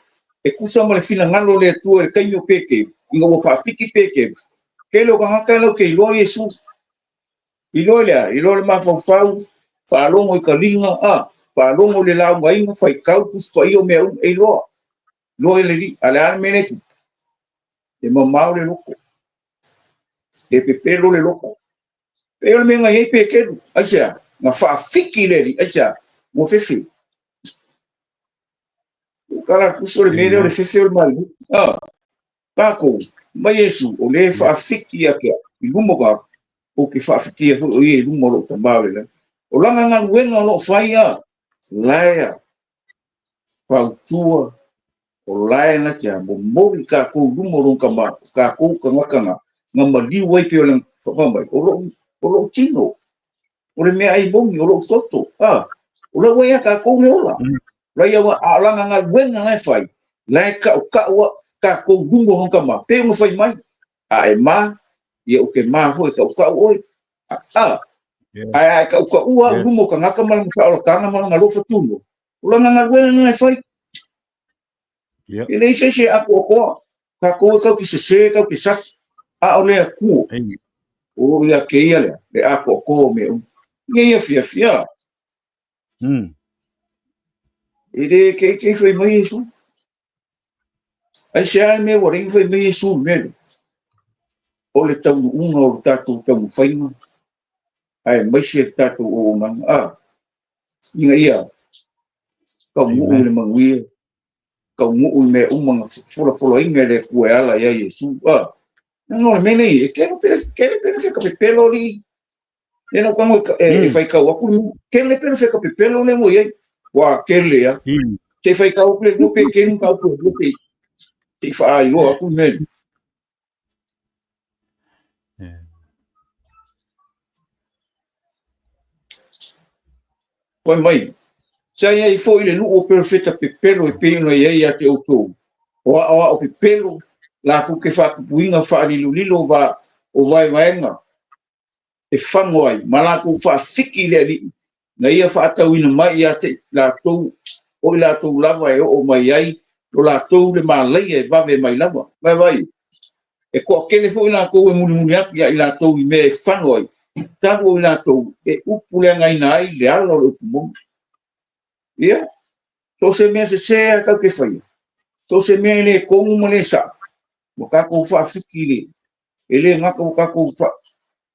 e tusa ma le finagalo o le Atua i le taimi o Petelu, ina ua faafiki Petelu, tele o tagata e latou te iloa Iesu. Iloa i le a? Iloa le mafaufau, faalogo i taliga, a, faalogo i le laugaina, faitau Tusi Paia o mea uma, e iloa. Iloa i le Alii. A o le a le mea lea e tupu? E mamao le loto. E pepelo le loto. Pei o le mea na i ai Petelu. Aisea? Na faafiki le Alii. Aisea? Ua fefe. Ua tala tusi o le mea lea o le fefe o le maliu. Ah. Kākou, ma Iesu, o lea e faafiki ia te au, i luma o ka, ou te faafikia foi o ia i luma o lou Tama o le lagi. O lana galuega o lo o fai a, lae a fautua, o lae na te a momoli i kākou i luma o lona Tama, o kākou tagata na, na maliu ai pei o le fai mai, o lou, o lou tino, o le meaai moni, o lou toto, a, o la ua ia kākou le ola. La ia ua, a o lana galuega la e fai, la e kaʻukaʻu a kākou i luma o lona Tama, pei ona fai mai, a e ma, ia ou te ma foi e kaʻukaʻu ʻoe. A, a, ae a e kaʻukaʻua au i luma o kanaka ma lana faaolataga ma lana alofa tuno, o lana galuega lena e fai. E leai se isi e ʻakoakoa, kākou e kau ke sesē, kau ke sasi, a o le Akua, o ia kēia lea, le ʻakoakoa o mea uma. Ngeia fiafia. E le keikei fai mai Iesu. Aisea le mea ua leai fai mai Iesu i le mea lea? O le taunuuga o le tatou taumafaiga, aemaise le tatou auaunaga, a, ina ia taunuu i le manuia, taunuu i mea uma na folafolaina e le Atua e ala ia Iesu. A, no le mea nei, e kele pele, kele pele fe ka pepelo alii. E nau kango e faitau aku le mea. Kele pele fe ka pepelo le mo iai. Ua kele a. Te faitau aku le lua pe kelu ka upu e lua pe te i whaailoa aku le mea nei. Fai mai, sa i ai foi le nuu o perofeta pepelo e pei ona i ai ia te outou, o aʻoaʻo pepelo, latou ke faatupuina faalilolilo va o vaevaega e fago ai ma latou faafiki i le Alii na ia faatauina mai ia te latou o i latou lava e oo mai ai lo latou le malaia e vave mai lava. Vaevae, e toatele foi latou e mulimuli atu ia i latou i mea e fano ai, talu o i latou e upu leagaina ai le ala o le upu moni. Ia, so o se mea sesē lava tatou te faia, so o se mea e le tonu ma le sao, ua tatou faafiki i le E le gata ua tatou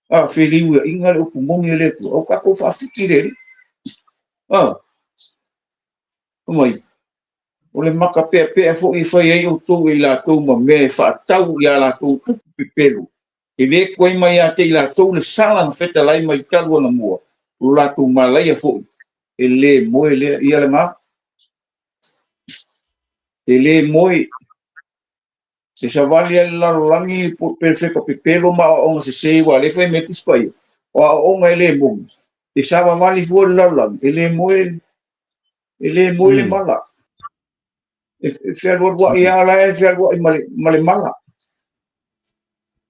faafeliuiaina le upu moni a le Atua, a ua tatou faafiki i le Alii. A, fai mai, o le maka peapea foi e fai ai outou e i latou ma mea e faatau i a latou upu pepelo, e le tuai mai ia te i latou le sala na fetalai mai talu anamua, lo latou malaia foi, e le moe lea. Ia lena, e le moe. E savali ai le lalolagi perofeta pepelo ma aoaoga sesē, aua o lea e fai mai Tusi Paia, o aoaoga e le moni, e savavali fua le lalolagi, e le moe, e le moe le mala. E fealualuai lava la e fealuai ma le mala.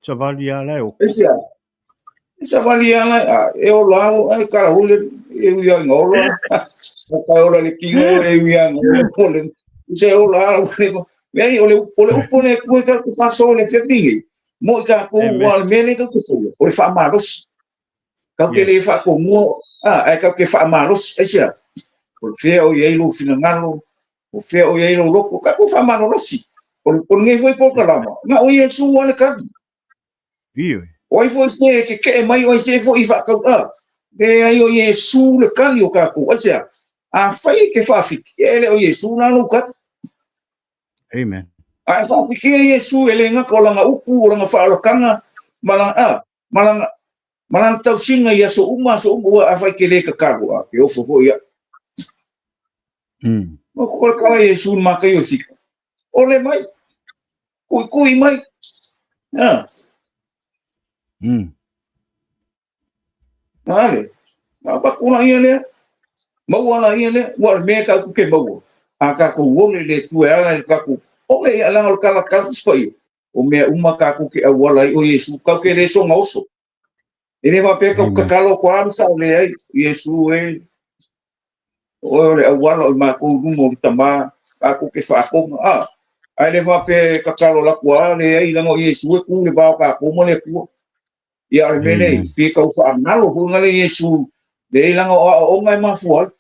Savali lava la e oko. Aisea? E savali lava la, e ola au, e kala hule, e ui lava ina ola. Ka e ola le kino, e ui lava ina ola. Se ola au, leai, o le upu le Atua e tatou te faasoa i le afiafi nei, mo i tatou, aua o le mea lea tatou te faia, o le faamalosi. Tatou te le faatomua, ae tatou te faamalosi. Aisea? O fea o i ai lou finagalo, o fea o i ai lou loto, tatou faamalolosi. O lenei foi polokalama, na o Iesu lava le tali. O ai foi se e kekeʻe mai, o ai se foi i faatauʻa. Leai, o Iesu le tali o tatou. Aisea? Afai e te faafiki, e le o Iesu la lou tali. Amen. A e faafikia Iesu e le gata o lana upu, o lana faaolataga, ma lana, a, ma lana, ma lana tausiga i aso uma, aso uma, ua afai ke le tatalo, a, ke ofo foi ia. O ko le kala Iesu i Mataio e fika. Ole mai, kuikui mai. A. Ale, a paku la ia lea, maua la ia lea, ua le mea tatou te maua. A tatou ole le Atua e ala i le tatou ole ia leaga o le tala tala Tusi Paia, o mea uma tatou te auala ai o Iesu, tatou te le soga oso. E le faapea tatou tatalo atu lava sa leai, Iesu e, o oe o le auala o i matou i luma o le Tama, tatou te faatoga. A, ae le faapea e tatalo atu lava, leai, leaga o Iesu e tu i le va o tatou ma le Atua. Ia, o le mea lea, pe tau faagalo foi ngale Iesu, leai, leaga o aoaoga e mafua ai.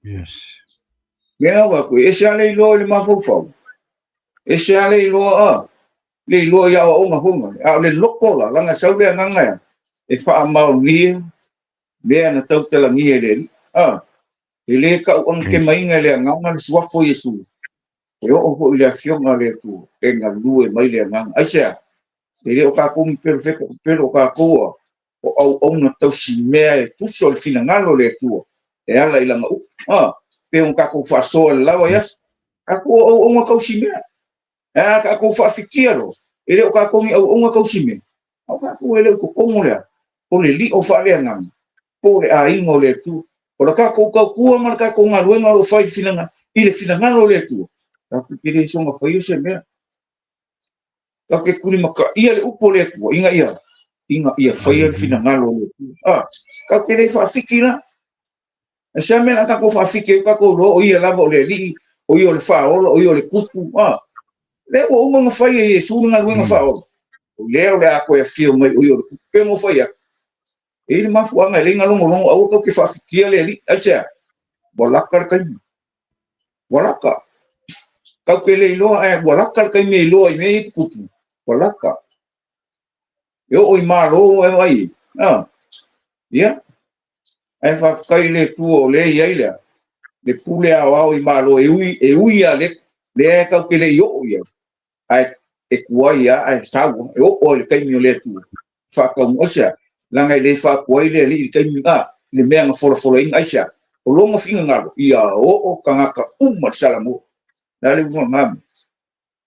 Yes. Mea au aku, e ese lava le iloa i le mafaufau, ese lava le iloa, a, le iloa i aoaoga foi ngale, a o le loko la, leaga e sau le agaga ea, e faamaonia mea na tautalagia e le Alii. A, e le tauagakemaina e le agaga le suafa o Iesu. E oo foi i le Afioga a le Atua, e galue mai le Agaga. Aisea? E le o tatou ni perofeta pepelo, o tatou a o auauna tausimea e tusa o le finagalo o le Atua e ala i lana upu. A, pei ona tatou faasoa i le lawa i aso, tatou o auauna tausimea. Ae a tatou faafikia loa, e le o tatou ni auauna tausimea, a o tatou e le o i totonu o le a? O le lio faaleagaga, po o le aiga o le Atua. O le tatou tautua ma le tatou galuega o lo o fai i le finagalo o le Atua, tatou te le soona faia se mea. Tatou te tulimataia le upu o le Atua ina ia faia le finagalo o le Atua. Ah, tatou te le faafiki la. E se mea la tatou faafiki ai, tatou iloa o ia lava o le Alii, o ia o le Faaola, o ia o le Tupu. Ah, lea ua uma ona fai e Iesu le galuega faaola. O lea o le a toe afio mai o ia o le Tupu. Pe ona fai atu. E i le mafuaaga e le na logologo aua tou te faafikia le Alii. Aisea? Ua lata le taimi. Ua lata. Tatou te le iloa ae ua lata le taimi e iloa i mea ia e tutupu. Ua lata. E oo i Malo e vaai. Ah. Ia. Ae faafetai i le Atua o lea e i ai lea le pule aoao i Malo e ui a le lea e tatou te le i oo i ai. Ae e tuai lava ae sau e oo i le taimi o le Atua. Faataunuu aisea? Leaga e le faapuai le Alii i le taimi a le mea na folafolaina aisea? O lona finagalo ia oo tagata uma i le Salamo. O le a le uiga o lena mea?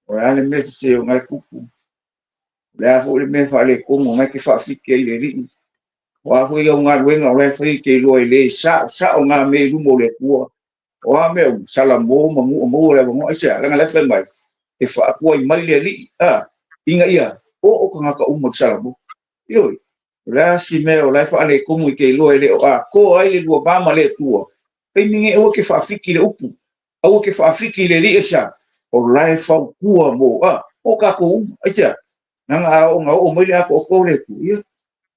O le a le mea sese o na e tupu? O le a foi le mea faaletonu o na e te faafiki ai i le Alii? O a foi au galuega o la e fai e te iloa e le sao sao na mea i luma o le Atua. O a mea uma, Salamo ma maua maua le avanoa. Aisea? Leaga la e fai mai, e faapuai mai le Alii, a, ina ia oo tagata uma i le Salamo. Ioe, o le a si mea o la e faaletonu e te iloa e le o atoa ai le lua va ma le Atua, taimi nei aua e te faafiki i le upu, aua e te faafiki i le Alii, aisea? O la e fautua mo, a, mo tatou uma. Aisea? Leaga a oo ina oo mai le atoatoa o le Atua, ia,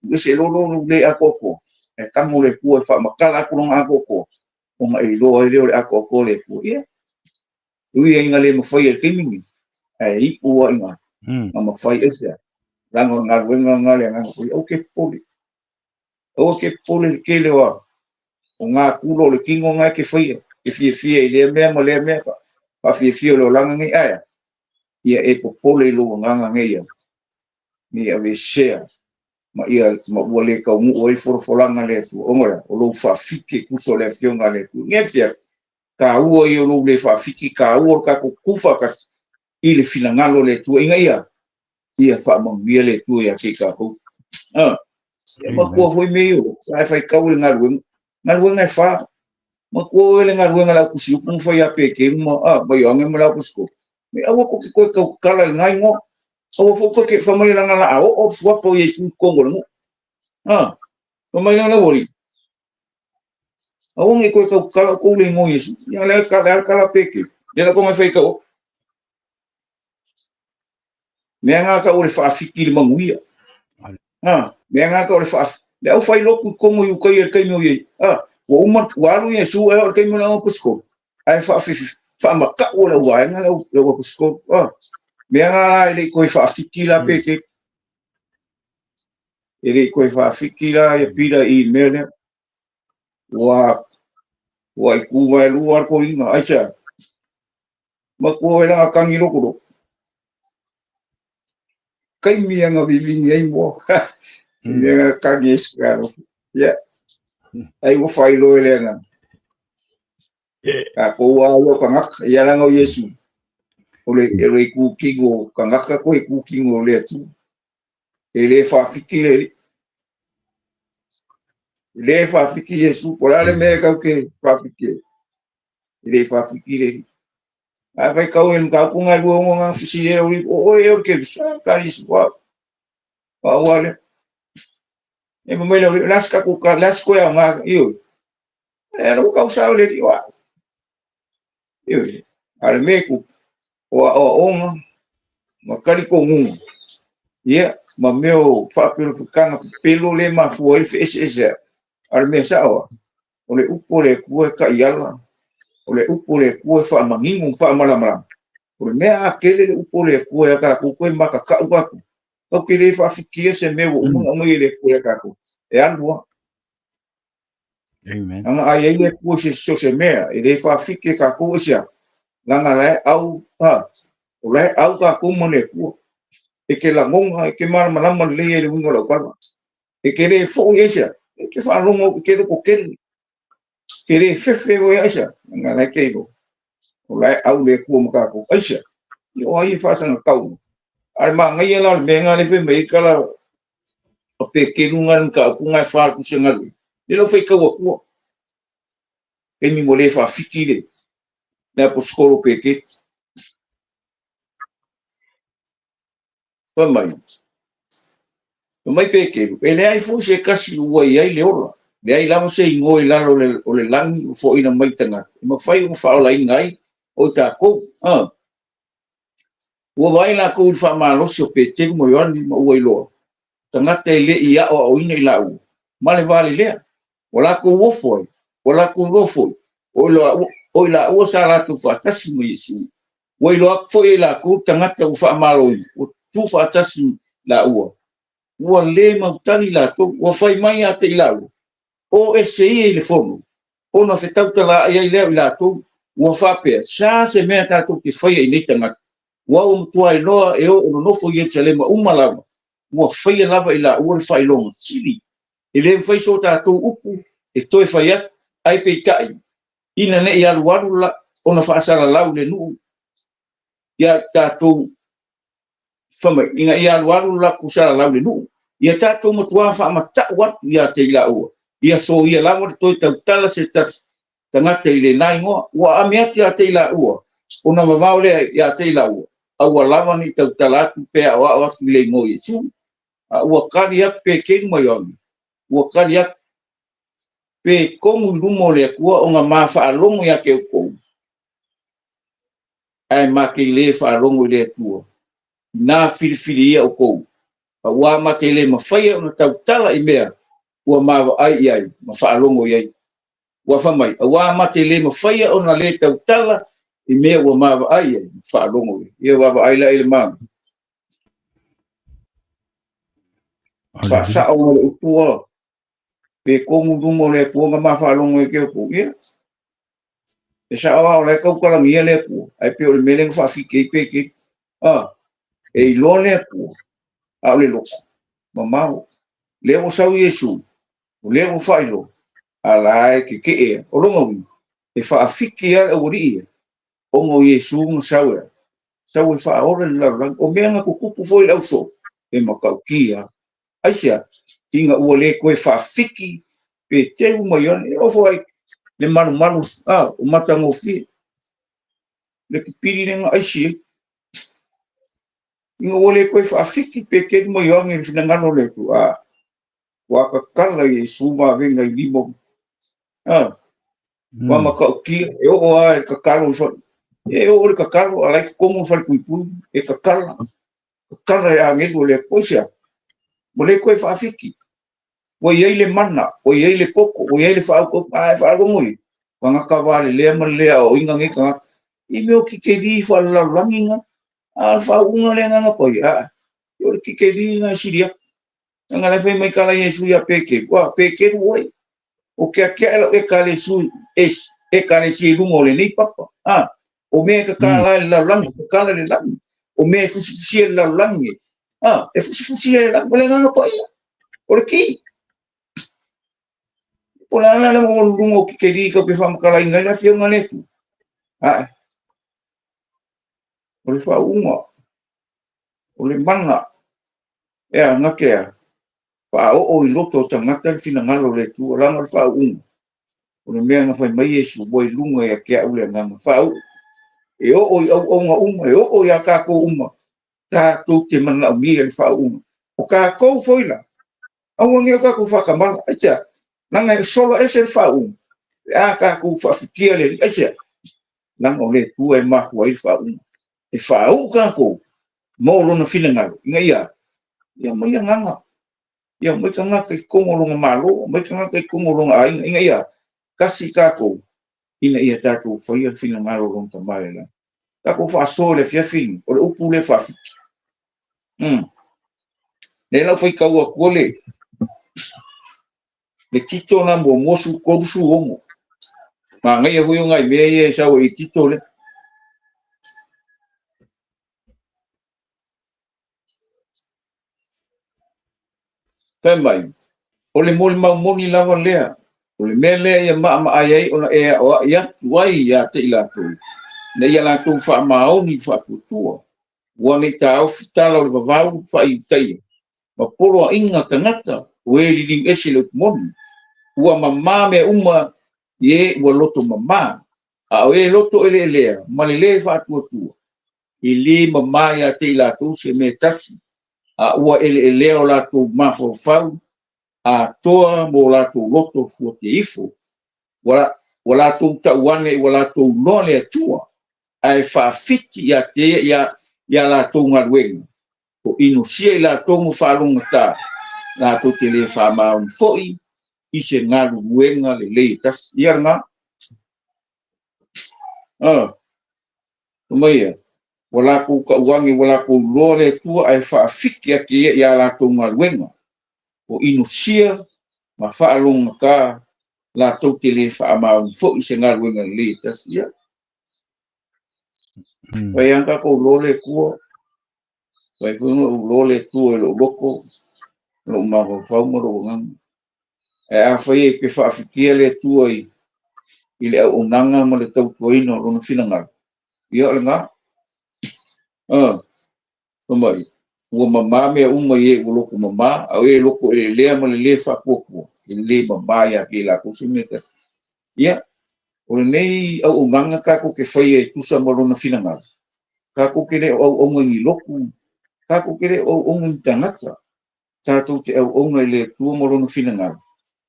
tuu ese loa lou le atoatoa, ae tago le Atua e faamatala atu lona atoatoa, ona e iloa ai lea o le atoatoa o le Atua. Ia, ui ai ina le mafai e le taimi nei, ae iu lava ina na mafai aisea? Leaga o le galuega lena le Agaga Paia. Aua te popole. Aua te popole i le tele o o ngā kula o le tino na e te faia, te fiafia i lea mea ma lea mea, faafiafia o le olaga nei, ae a? Ia e popole i lou agaga nei ia, ne i aveesea ma ia ma ua le taunuu ai le folafolaga a le Atua, ona o le a? O lou faafiki e tusa o le Afioga a le Atua. Nei afiafi, taua ia o lou le faafiki, taua o le tatou tutu faatasi i le finagalo o le Atua, ina ia ia faamanuia le Atua ia te i tatou. Ah, ia matua foi mea ia, sa e faitau i le galuega, galuega e fa, matua oe le galuega a le au tusi upu ma fai ia Peteru ma, ah, ma Ioane ma le aposetolo. Me aua tou te toe tautala i lena igoa. Aua foi tou te fai mai leaga o le a oo le suafa o Iesu i totonu o le nuu. Ah, fai mai lea lau alii. Aua ne i toe tautala outou i le igoa o Iesu. Ia le a le tala a Peteru. Lea la tou fai tau. Mea nga tau o le faafiki i le manuia. Ah, mea nga tau o le faafiki. Le au fai lotu i totonu i uka ia i le taimi o Iesu. Ah, ua uma, ua alu Iesu e oo i le taimi o le aposetolo. Ae faamatau e le au vaega le au aposetolo. Ah, mea nga la e le i toe faafiki la Peteru. E le i toe faafiki la ia Pita i le mea lea. Ua ua i ku vaelua le toeaina. Aisea? Matua e langa tangi lokoloko. Taimi anga vivini ai mo. Mea nga tangi e sukaro. Ia. Ai ua whailoa e le anga. Ka kou a ia o kangaka. Ia langa o Iesu. O le, o le kūkingo kangaka koe kūkingo o le Atua. E le whawhiki le ri. E le whawhiki Iesu. Po le a le mea e kau ke whawhiki e. E le whawhiki le ri. A whai kau e mga upunga e lua ongo ngā whisi e ori, o oe e ori ke visa, ka ri su, wa, wa le. E mamai le ori, las ka kuka, las koe au ngā, iyo. E ana kau sao le ri, wa. Iyo, a le me ku, o a o onga, ma kari ko ngunga. Ia, ma mea o whaapelo whakanga pelo le mafua i le whaese ese a. A le mea sao a, o le upu o le Atua e taiala, o le upu o le Atua e faamanino ma faamalamalama. O le mea a tele le upu o le Atua ia tatou toe matatau tatou. Tatou te le faafitia se mea ua uma ona aumai e le Atua ia tatou. E alu lava. Amen. Leaga a i ai le Atua i se, so se mea, e le faafiki e tatou aisea? Leaga la e au, a, o la e au tatou ma le Atua. E te lagona, e te malamalama lelei ai i le uiga o lau tala. E te le foi aisea? E te faalogo, e te lototele. E te le fefe foi aisea? Leaga la e te iloa, o la e au le Atua ma tatou. Aisea? Ia o ai e faasagatau mai? A o le manaia la o le mea lena lea e fai mai ai le tala a Peteru na i le mataupu lena e fa o le Tusi a Galuega, lea la ua faitau atua. Taimi ua le faafiki le le aposetolo Peteru. Fai mai, fai mai Peteru, e leai foi se tasi ua i ai le ola, leai lava se igoa i lalo o le lagi ua foaina mai i tagata, e mafai ona faaolaina ai o i tatou. Ah. Ua vaai latou i le faamalosi o Peteru ma Ioane ma ua iloa, tagata e le i aoaoina i laua, ma le valelea. Ua latou ofo ai, ua latou iloa foi, o i laua sa latou faatasi ma Iesu. Ua iloa atu foi e i latou le tagata ua faamaloina, ua tutu faatasi ma laua. Ua le mautali latou, ua fai mai ia te i laua, O ese ia i le fono, ona fetautalaai ai lea o i latou, ua faapea, Sa se mea tatou te faia i nei tagata? Ua ua matua iloa e o o nonofo i Ierusalema uma lava, ua faia lava i laua le faailoga sili. E le mafai so tatou upu e toe fai atu, ae peitai, ina ne i alualu la ona faasalalau i le nuu ia tatou, fai mai, ina ia alualu le latou salalau i le nuu, ia tatou matuā faamata'u atu ia te i laua, ia soia lava le toe tautala se tasi tagata i lena igoa. Ua aami atu ia te i laua, ona vavao lea ia te i laua, aua lava ne i tautala atu pe aoao atu i le igoa o Iesu. A ua tali atu Petelu ma Ioane, ua tali atu, Pe tonu i luma o le Atua ona ma faalogo ia te outou, ae ma te le faalogo i le Atua, ina filifilia outou, auā ma te le mafaia ona tautala i mea ua ma vaai i ai ma faalogo i ai. Ua fai mai, auā ma te le mafaia ona le tautala i mea ua ma vaai i ai ma faalogo i ai. Ia vaavaai la i le ma faasao ma le upu a pe tonu i luma o le Atua na ma faalogo i te outou. Ia, e sao lava o la e tautalagia le Atua, ae pei o le mea lea na faafiki ai Petelu. A, e iloa le Atua, a o le loto, mamao. Lea ua sau Iesu, o lea ua faailoa, a la e tetee. O lona uiga, e faafiki lava le aualii ia, ona o Iesu na sau e a? Sau e faaola le lalolagi. O mea na tutupu foi i le ausoo, e matautia lava. Aisea? Ina ua le toe faafiki Peteru ma Ioane, e oo foi i le malumalu a, o matagofie, le pipili lea na aisi ai. Ina ua le toe faafiki Peteru ma Ioane i le finagalo o le Atua, a, ua tatala Iesu vavega i lima o a, ua matautia, e oo lava i le tatalo i fale, e oo i le tatalo, a la e i totonu o le falepuipui, e tatala, tatala e agelu o le Atua. Aisea? Ua le toe faafiki. Ua i ai le mana, ua i ai le poto, ua i ai le faautautaga, a e faalogo i ai, tagata valelea ma le le aoaoina nei tagata. I mea o kikeli faalelalolagi na, a o le faauuga lea Agaga Paia, aa, o le kikeli na e sili atu. Leaga la e fai mai tala Iesu ia Peteru, a, Peteru oe, o keakeaʻe lau ekalesia, ekalesia i luga o lenei papa. A, o mea e tatala ai le lalolagi, e tatala i le lagi. O mea e fusifusia i le lalolagi, a, e fusifusia i le lagi. O le Agaga Paia, o le ki. Po o le a la le maualuluga o kikeli tatou te faamatalaina ai le Afioga a le Atua. Ae, o le faauuga, o le mana, e a na te a, faaoo i loto o tagata le finagalo o le Atua, leaga o le faauuga, o le mea na fai mai Iesu, ua i luga ia te au le agaga faauu, e oo i auauna uma, e oo iā tatou uma, tatou te manaomia le faauuga. O tatou foi la, aua ne i o tatou faatamala, aisea? Leaga e sola ese le faauuga, pe a tatou faafitia le Alii, aisea? Leaga o le Atua e mafua ai le faauuga. E faauu tatou mo Lona finagalo, ina ia, ia aumai agaga, ia aumai tagata i totonu o Lona Malo, aumai tagata i totonu o Lona aiga, ina ia tasi tatou, ina ia tatou faia le finagalo o Lona Tama i le lagi. Tatou faasoa i le afiafi lenei, o le upu lea faafiki. Lea la ua faitau atua le le Tito na muamua 36. Manaia foi o nai mea ia e sau ai i Tito lea. Fai mai, o le molimau moni lava lea, o le mea lea ia maamaai ai ona e aoai atu ai ia te i latou, ina ia latou faamaoni i le faatuatua, ua ne i taofi tala o le vavau faa-Iutaia ma poloaiga tagata o e liliu ese i le upu moni, ua mamā mea uma i e ua loto mamā, a o e loto eleelea ma le lē faatuatua, e lē mamā ia te i latou se mea e tasi, a ua eleelea o latou mafaufau atoa ma o latou loto fuateifo. Ua, ua latou tau ane ua latou iloa le Atua, ae faafiti ia te ia ia, ia latou galuega, o inosia i latou ma faalogogata, latou te le faamaoni foi i se galuluega lelei e tasi. Ia lena. Ah. Fai mai ia, ua latou tau ane ua latou iloa le Atua ae faafiki ake ia i a latou galuega, o inosia ma faalogogata latou te le faamaoni foi i se galuega lelei e tasi. Ia, fai lava tatou iloa le Atua, fai foi ona ou iloa le Atua i lou loto, lou mafaufau ma lou agaga. Ae afai e te faafikia le Atua i, i le auaunaga ma le tautuaina o lona finagalo, ia o lena. Ah, fai mai, ua mamā mea uma i e ua loto mamā, a o e loto eleelea ma le lē faatuatua, e lē mamā ia te i latou se mea e tasi. Ia, o lenei auaunaga tatou te faia e tusa ma lona finagalo, tatou te le o auauna i ni lotu, tatou te le o auauna i ni tagata, tatou te auauna i le Atua ma Lona finagalo,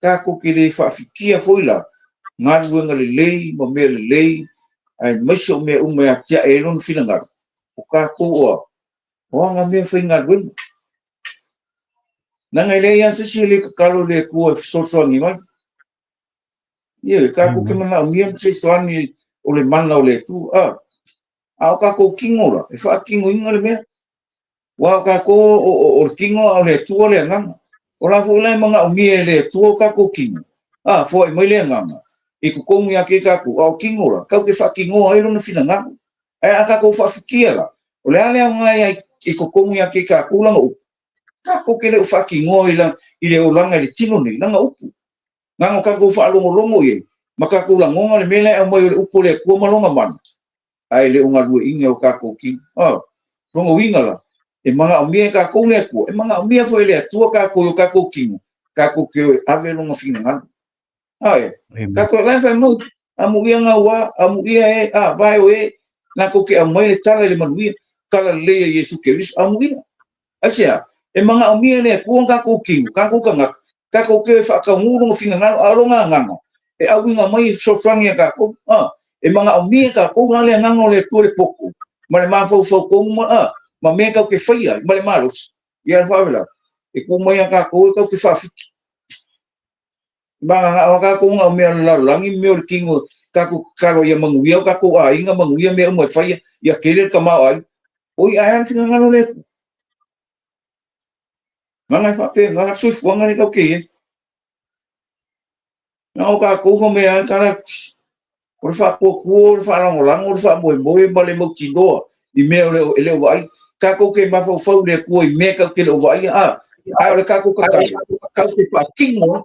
tatou te le faafikia foi la galuega lelei ma mea lelei, aemaise o mea uma e atiae ai Lona finagalo, o tatou o a? O ana mea faigaluega. Leaga e leai lava se isi e le tatalo i le Atua e fesoasoani mai. Ioe, tatou te manaomia le fesoasoani o le mana o le Atua. A, a o tatou tino la, e faatinoina le mea. Aua o tatou o le tino a o le Atua le agaga. O la foi la e manaomia e le Atua o tatou tino, a, foai mai le agaga i totonu ia te tatou, a o tino la, tatou te faatinoa ai lona finagalo. Ae a tatou faafikia la, o le a le aoga e i totonu ia te tatou lana upu? Tatou te le o faatinoa i le olaga i le tino nei lana upu. Na ona tatou faalogologo i ai ma tatou lagona le mea la e aumai o le upu a le Atua ma lona mana, ae le o galueaiina e o tatou tino. Oh, lona uiga la, e manaomia e tatou le Atua, e manaomia foi e le Atua tatou i o tatou tino, tatou te o e ave lona finagalo. Ae, tatou la e fai mai, amuia gaua, amuia e, a, vae o e, latou te aumai le tala i le manuia, tala lelei a Iesu Keriso, amuia. Aisea? E manaomia e le Atua tatou tino, tatou tagata, tatou te o e faataunuu lona finagalo, a o lona agaga, e auina mai e fesoasoani ia tatou. A, e manaomia e tatou la le agaga o le Atua le poto, ma le mafaufau tonu ma, a, ma mea tatou te faia ai, ma le malosi. Ia le faalavelave, e tu mai ia tatou e tatou te faafiki. Ma o tatou na o mea o le lalolagi ma mea o le tino, tatou tatalo ia manuia o tatou aiga, manuia mea uma e faia, ia tele le tamaoaiga. Oi, ae a le finagalo o le Atua? Leaga e faapena le soifuaga lea tatou te i ai. Na o tatou fa mea lava tala, o le faatuatua, o le faalagolago, o le faamoemoe ma le mautinoa i mea e le o vaai. Tatou te mafaufau i le Atua i mea tatou te le o vaaia, a, ae o le tatou tatalo, tatou te faatino.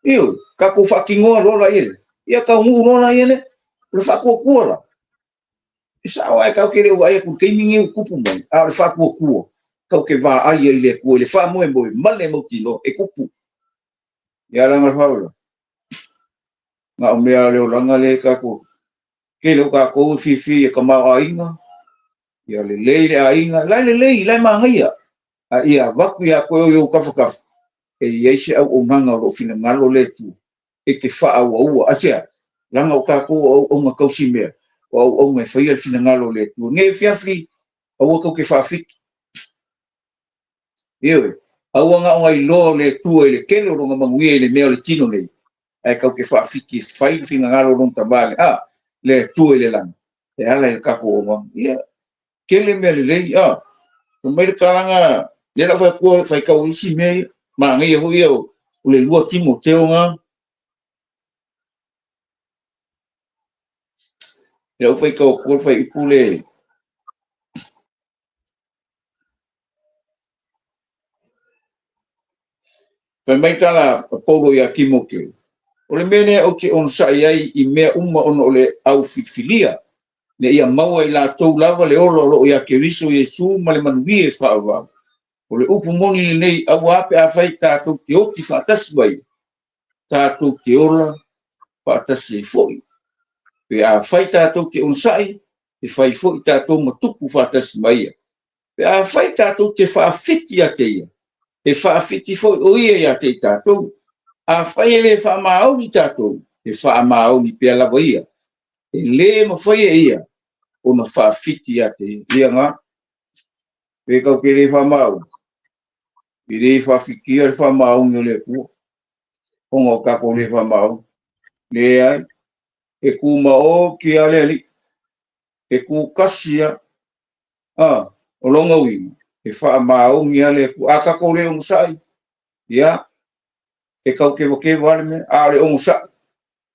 Ioe, tatou faatinoa loa la ia, ia taunuu loa la ia lea. O le faatuatua la, e sao ae tatou te le o vaai atu i le taimi lenei ua tupu mai, a o le faatuatua, tatou te vaai ai i le Atua i le faamoemoe ma le mautinoa e tupu. Ia leaga le faalavelave, na o mea le olaga lea tatou, tele o tatou e fiafia ia tamaoaiga, ia lelei le aiga, la e lelei, la e manaia, a ia avatu ia te oe i ou tafatafa, e i ai se auaunaga o lo o finagalo le Atua e te faaauaua. Aisea? Leaga o tatou o auauna tausimea, o auauna e faia le finagalo o le Atua. Nei afiafi, aua tou te faafiki. Ioe, aua na ona iloa o le Atua i le tele o lona manuia i le mea o le tino nei, ae tatou te faafiki e fai le finagalo o lona Tama le, a, le Atua i le lagi, e ala i le tatou auaunaga. Ia, tele mea lelei, a. Fai mai le talaga, lea la ou fai atu, faitau isi mea ia, manaia foi ia o le 2 Timoteo na. Lea ou faitau atu le fuaiupu le Fai mai tala a Paulo ia Timoteo, O le mea lea ou te onosai ai i mea uma ona o le au filifilia, ina ia maua e i latou lava le ola o lo o ia Keriso Iesu ma le manuia e faavavau. O le upu moni lenei, aua pe afai tatou te oti faatasi ma ia, tatou te ola faatasi ai foi. Pe afai tatou te onosai, e fai foi tatou ma tupu faatasi ma ia. Pe afai tatou te faafiti ia te ia, e faafiti foi o ia ia te i tatou. Afai e le faamaoni tatou, e faamaoni pea lava ia. E le mafai e ia ona faafiti ia te ia. Ia na, pe tatou te le faamaoni, e le faafitia le faamaoni o le Atua, ona o tatou le faamaoni. Leai, e tumaoti lava le Alii, e tutasi lava. A, o lona uiga, e faamaoni lava le Atua. A tatou le onosai, ia, e tau kevakeva lava le mea, a o le onosai,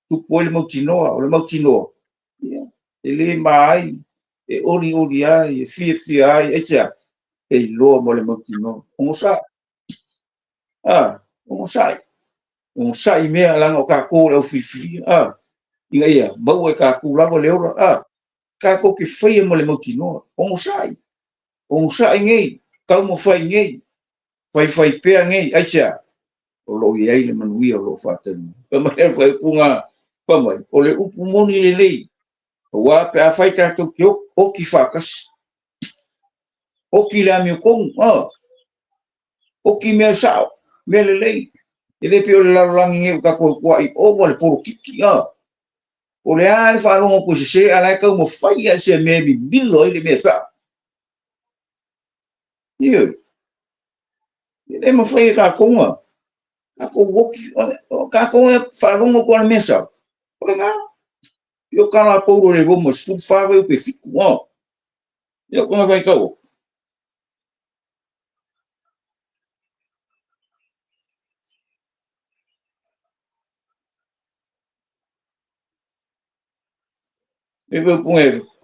tupu ai le mautinoa. O le mautinoa, ia, e le ma ai, e olioli ai, e fiafia ai, aisea? E iloa ma le mautinoa. Onosai. A, onosai. Onosai mea, leaga o tatou o le au filifilia, a, ina ia maua e tatou lava le ola, a, tatou te faia ma le mautinoa. Onosai. Onosai nei, taumafai nei, faifai pea nei, aisea? O lo o i ai le manuia o lo o faatali mai. Fai mai le faaupuga, fai mai, o le upu moni lenei, aua pe afai tatou te oti faatasi, oti le amiotonu, a, oti mea sao, mea lelei, e le pei o le lalolagi nei ua tatou tuai ova le polokiki, a, o le a le faalogo atu e sese, a o la e taumafai lava i se mea e mimilo ai le mea sao. Ioe. E le mafai e tatou na tatou oti, o tatou e faalogo atu lava i le mea sao, o lena. Ia o tala a Paulo i le Roma 14 fuaiupu e 7, a. Ia o kona faitau. E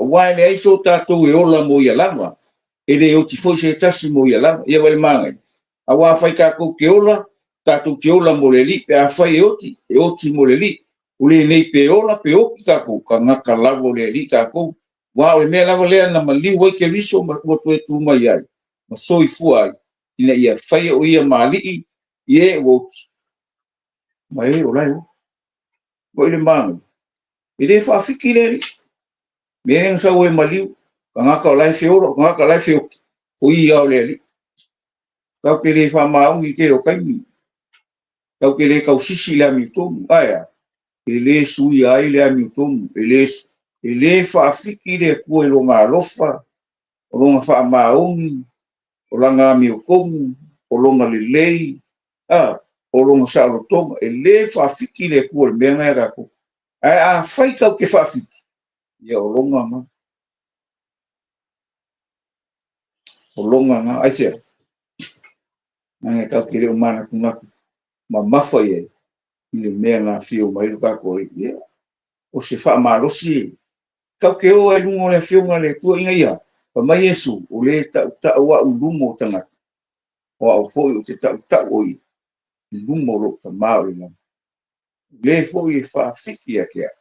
aua e leai so tatou e ola mo ia lava, e le oti foi se tasi mo ia lava. Ia vaai i le manaia. Aua afai tatou te ola, tatou te ola mo le Alii, pe afai e oti, e oti mo le Alii. O lenei pe ola pe oti tatou, tagata lava o le Alii tatou. Aua o le mea lava lea na maliu ai Keriso ma ua toe tu mai ai, ma soifua ai, ina ia faia o ia ma Alii i e ua oti, ma e o la e ola. Vaai i le manaia. E le faafiki le Alii. Mea lea na sau ai maliu, tagata o la e feola, o tagata o la e feoti, o ia o le Alii. Tatou te le faamaoni i le tele o taimi. Tatou te le tausisi i le amiotonu. Ae a? E le suia ai le amiotonu. E le, e le faafiki le Atua i lona alofa, o lona faamaoni, o lana amiotonu, o lona lelei, a, o lona saolotoga. E le faafiki le Atua i le mea lena ia tatou. Ae afai tatou te faafiki, ia o lona na. O lona na. Aisea? Leaga tatou te le o manatunatu mamafa i ai i le mea na afio mai ai lo tatou Alii. Ia, o se faamalosi tatou te o ai i luga o le Afioga a le Atua ina ia fai mai Iesu, o le tautau au i luma o tagata, o au foi ou te tautau o ia i luma o lou Tama o i lagi. O le foi e faafiki ia te au,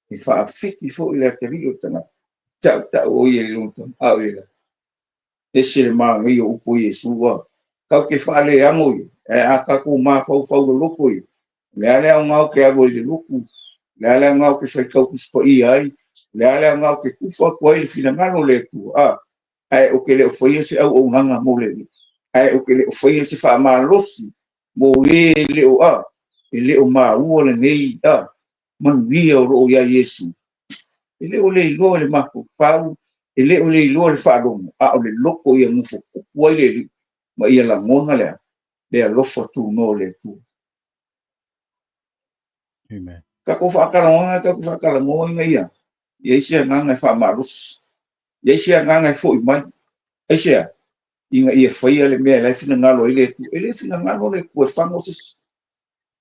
e faafiki foi le atalii o le tagata, tautau o ia i lona Tama o i lagi. Ese le manaia o upu o Iesu a. Tatou te faaleago ia, ae a tatou mafaufau loloto ia, o le a le aoga ou te alu ai i le lotu, o le a le aoga ou te faitau Tusi Paia ai, o le a le aoga ou te tufa atu ai i le finagalo o le Atua, a, ae ou te le o faia se auaunaga mo le Alii, ae ou te le o faia se faamalosi mo e e le o, a, e le o maua lenei, a, manuia o lo o iā Iesu. E le o le iloa i le mafaufau, e le o le iloa i le faalogo, a o le loto ia nofo tupu ai le Alii ma ia lagona le a? Le alofa tunoa o le Atua. Amen. Tatou faatalanoaga, tatou faatalanoa ina ia i ai se agaga e faamalosi, i ai se agaga e foi mai. Aisea? Ina ia faia le mea la e finagalo ai le Atua. E le finagalo le Atua e fago se isi.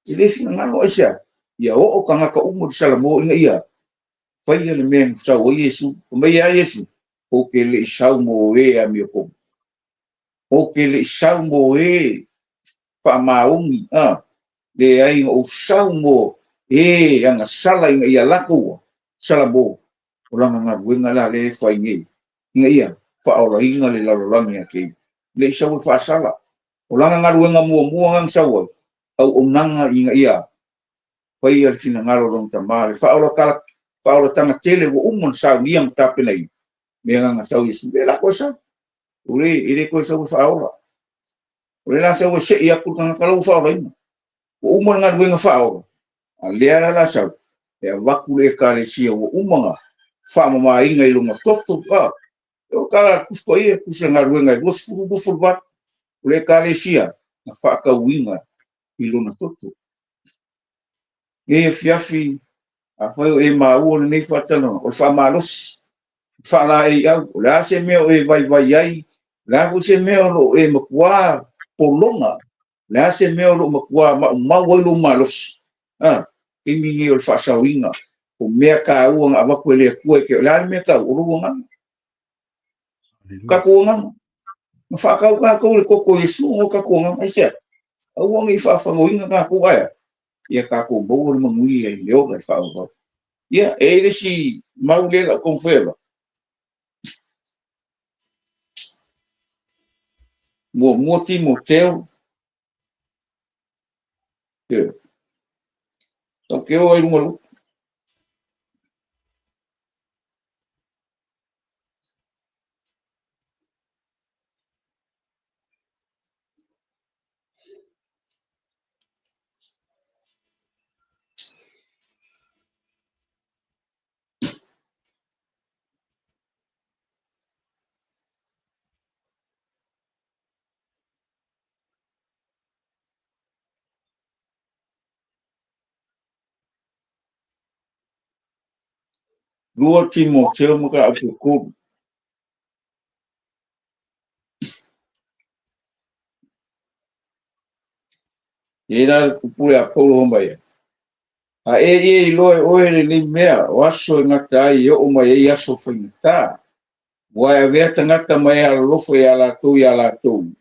E le finagalo, aisea? Ia oo tagata uma i le Salamo ina ia faia le mea na sau ai Iesu. Fai mai ia Iesu, ou te le i sau mo e amiotonu. Ou te le i sau mo e. Faamaoni, a, leai na ou sau mo e agasala ina ia lako ua sala mo o lana galuega la lea e fai nei, ina ia faaolaina le lalolagi ia te ia. Le i sau e faasala. O lana galuega muamua na na sau ai, auaunaga ina ia faia le finagalo o lona Tama, le faaolataga tele ua uma ona saunia ma tapenaina, mea na na sau Iesu, le la toe sau. O le, e le toe sau e faaola. O le la sau e sei atu le tagata la ua faaolaina. Ua uma le galuega faaola, a lea la la sau, e avatu le Ekalesia ua uma ona faamamaina i lona toto. A, o tala a le Tusi Paia, tusa galuega e 20, 28, o le Ekalesia na faatauina i lona toto. Nei afiafi, afai o e maua lenei faatalanoaga, o le faamalosi, faalaeiau, o le a se mea o e vaivai ai, o le a foi se mea o lo o e matua pologa, o le a se mea o lo o matua maumau ai lou malosi, a, taimi lenei o le faasaoina, o mea taua na avatu e le Atua e te, o le a le mea taua? O lou agaga. Tatou agaga. Na faatau tatou i le toto o Iesu o tatou agaga. Aisea? Aua ne i faafagoina tatou ae a? Ia tatou maua le manuia i le ola e faaauau. Ia, e i ai le isi mau lea lau taumafai e avatu. Muamua Timoteo. Ia. Tau te o ai luga luga. Lua Timoteo mataupu e tolu. E la le pupule a Paulo mai ai. A e ia iloa e oe lenei mea, o aso e gata ai e oo mai ai aso faigata. Ua e avea tagata ma e alolofa iā latou iā latou,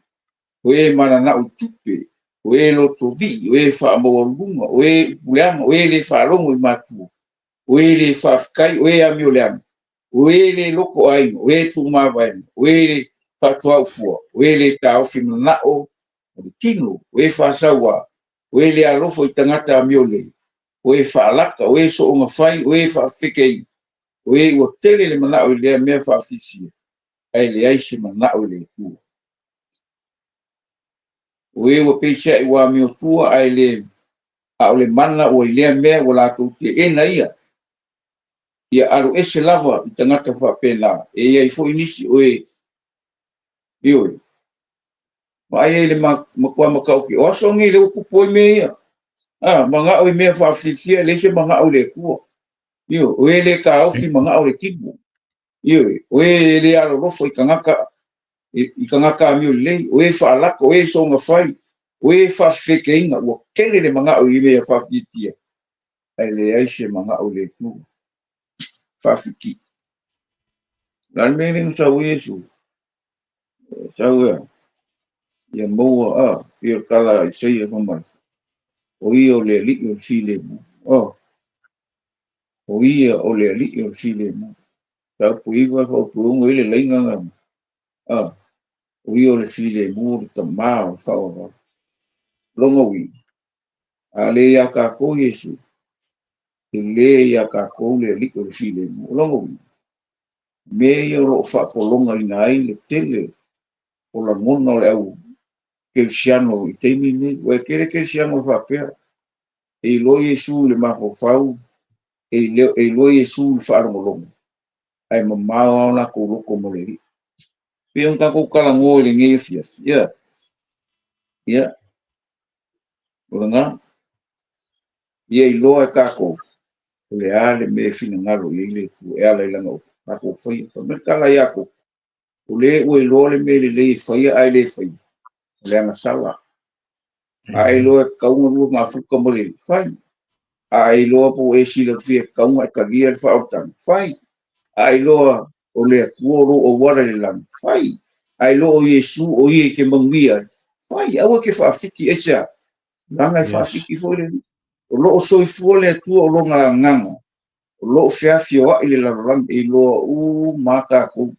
o e mananao i tupe, o e lotovii, o e faamaualuluga, o e upu leaga, o e le faalogo i matua, o e le faafetai, o e amioleaga, o e le loto aiga, o e tuumavaega, o e le faatuaupua, o e le taofi manao o le tino, o e faasauā, o e le alofa i tagata amiolele, o e faalaka, o e soona fai, o e faafefekeina, o e ua tele le manao i lea mea faafisia, ae leai se manao i le Atua. O e ua peiseai ua amiotua ae le a o le mana ua i lea mea ua latou teena ia, ia alo ese lava i tagata faapena. E i ai foi nisi o e, ioe, vaai ai i le matua matautia, o aso nei lea ua tupu ai mea ia. A, manao i mea faafiafia, e leai se manao i le Atua. Ioe, o e le taofi manao le tino. Ioe, o e le alolofa i tagata, i tagata amio lelei, o e faalaka, o e soona fai, o e faafefekeina, ua tele le manao i mea faafiafia, ae leai se manao i le Atua. Faafiti. O le a le mea lea na sau ai Iesu? Sau ea, ia maua, a, pei o le tala a Isaia fai mai, o ia o le Alii o le filemu. Oh, o ia o le Alii o le filemu. Mataupu 9 faaupuga i le laina na, a, o ia o le filemu o le Tama o le faaoavao. Lona uiga, a le iā tatou Iesu, e le iā tatou le Alii o le filemu. O lona uiga, mea ia o lo o faapologaina ai le tele o lagona o le au kerisiano i taimi nei. Ua e tele kerisiano e faapea, e iloa Iesu i le mafaufau, e iloa Iesu i le faalogologo, ae mamao lava o latou loto ma le Alii. Pei ona tatou talanoa i lenei afiafi, ia, ia, o lena, ia iloa e tatou, o le a le mea e finagalo i ai le Atua e ala i lana upu, tatou faia. Fai mai le tala ia Iakopo, o le ua iloa le mea lelei e faia ae le faia, o le agasala. A e iloa e tatau ona lua mafuta ma le fai. A e iloa po ua e silafia e tatau ona e talia le faaolataga, fai. A e iloa o le Atua o lou auala i le lagi, fai. A e iloa o Iesu o ia i te manuia ai, Fai, aua e te faafiki, aisea? Leaga e faafiki foi le Alii. O lo o soifua le Atua o Lona Agaga, o lo o feafioai le lalolagi e iloa uma lava tatou.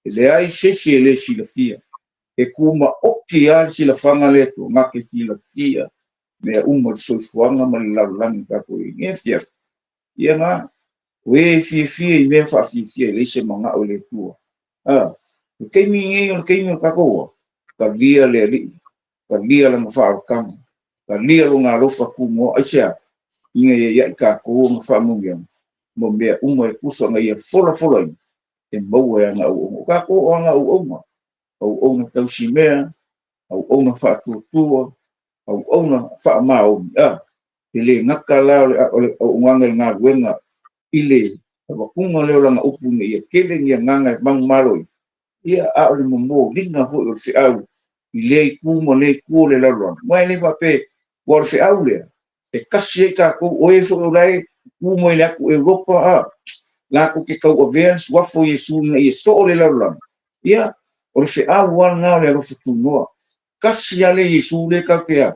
E leai se isi e le silafia. E tumaoti lava le silafaga a le Atua, na te silafia mea uma i le soifuaga ma le lalolagi tatou i ai nei afiafi. Ia na, o e fiafia i mea faafiafia e leai se manao i le Atua. A, le taimi lenei o le taimi o tatou a, talia le Alii, talia lana faaolataga, talia lona alofa tunoa. Aisea? Ina ia ia i tatou ona faamanuiaga ma mea uma e tusa ona ia folafolaina e maua e ana auauna. O tatou o ana auauna, auauna tausimea, auauna faatuatua, auauna faamaoni. A, e le gata la o le auaunaga i le galuega i le avatuga lea o lana upu ina ia tele ni agaga e manumalo i, ia, a o le momoliga foi o le feau i lea itu ma lea itu o le lalolagi. Aua e le faapea, aua o le feau lea, e tasi ai tatou, o e foi o la e tu mai le atu Europa, a, latou te tauavea le suafa o Iesu ina ia soo le lalolagi, ia, o le feau lava lena o le alofa tunoa. Tasi lava le Iesu lea tatou te a,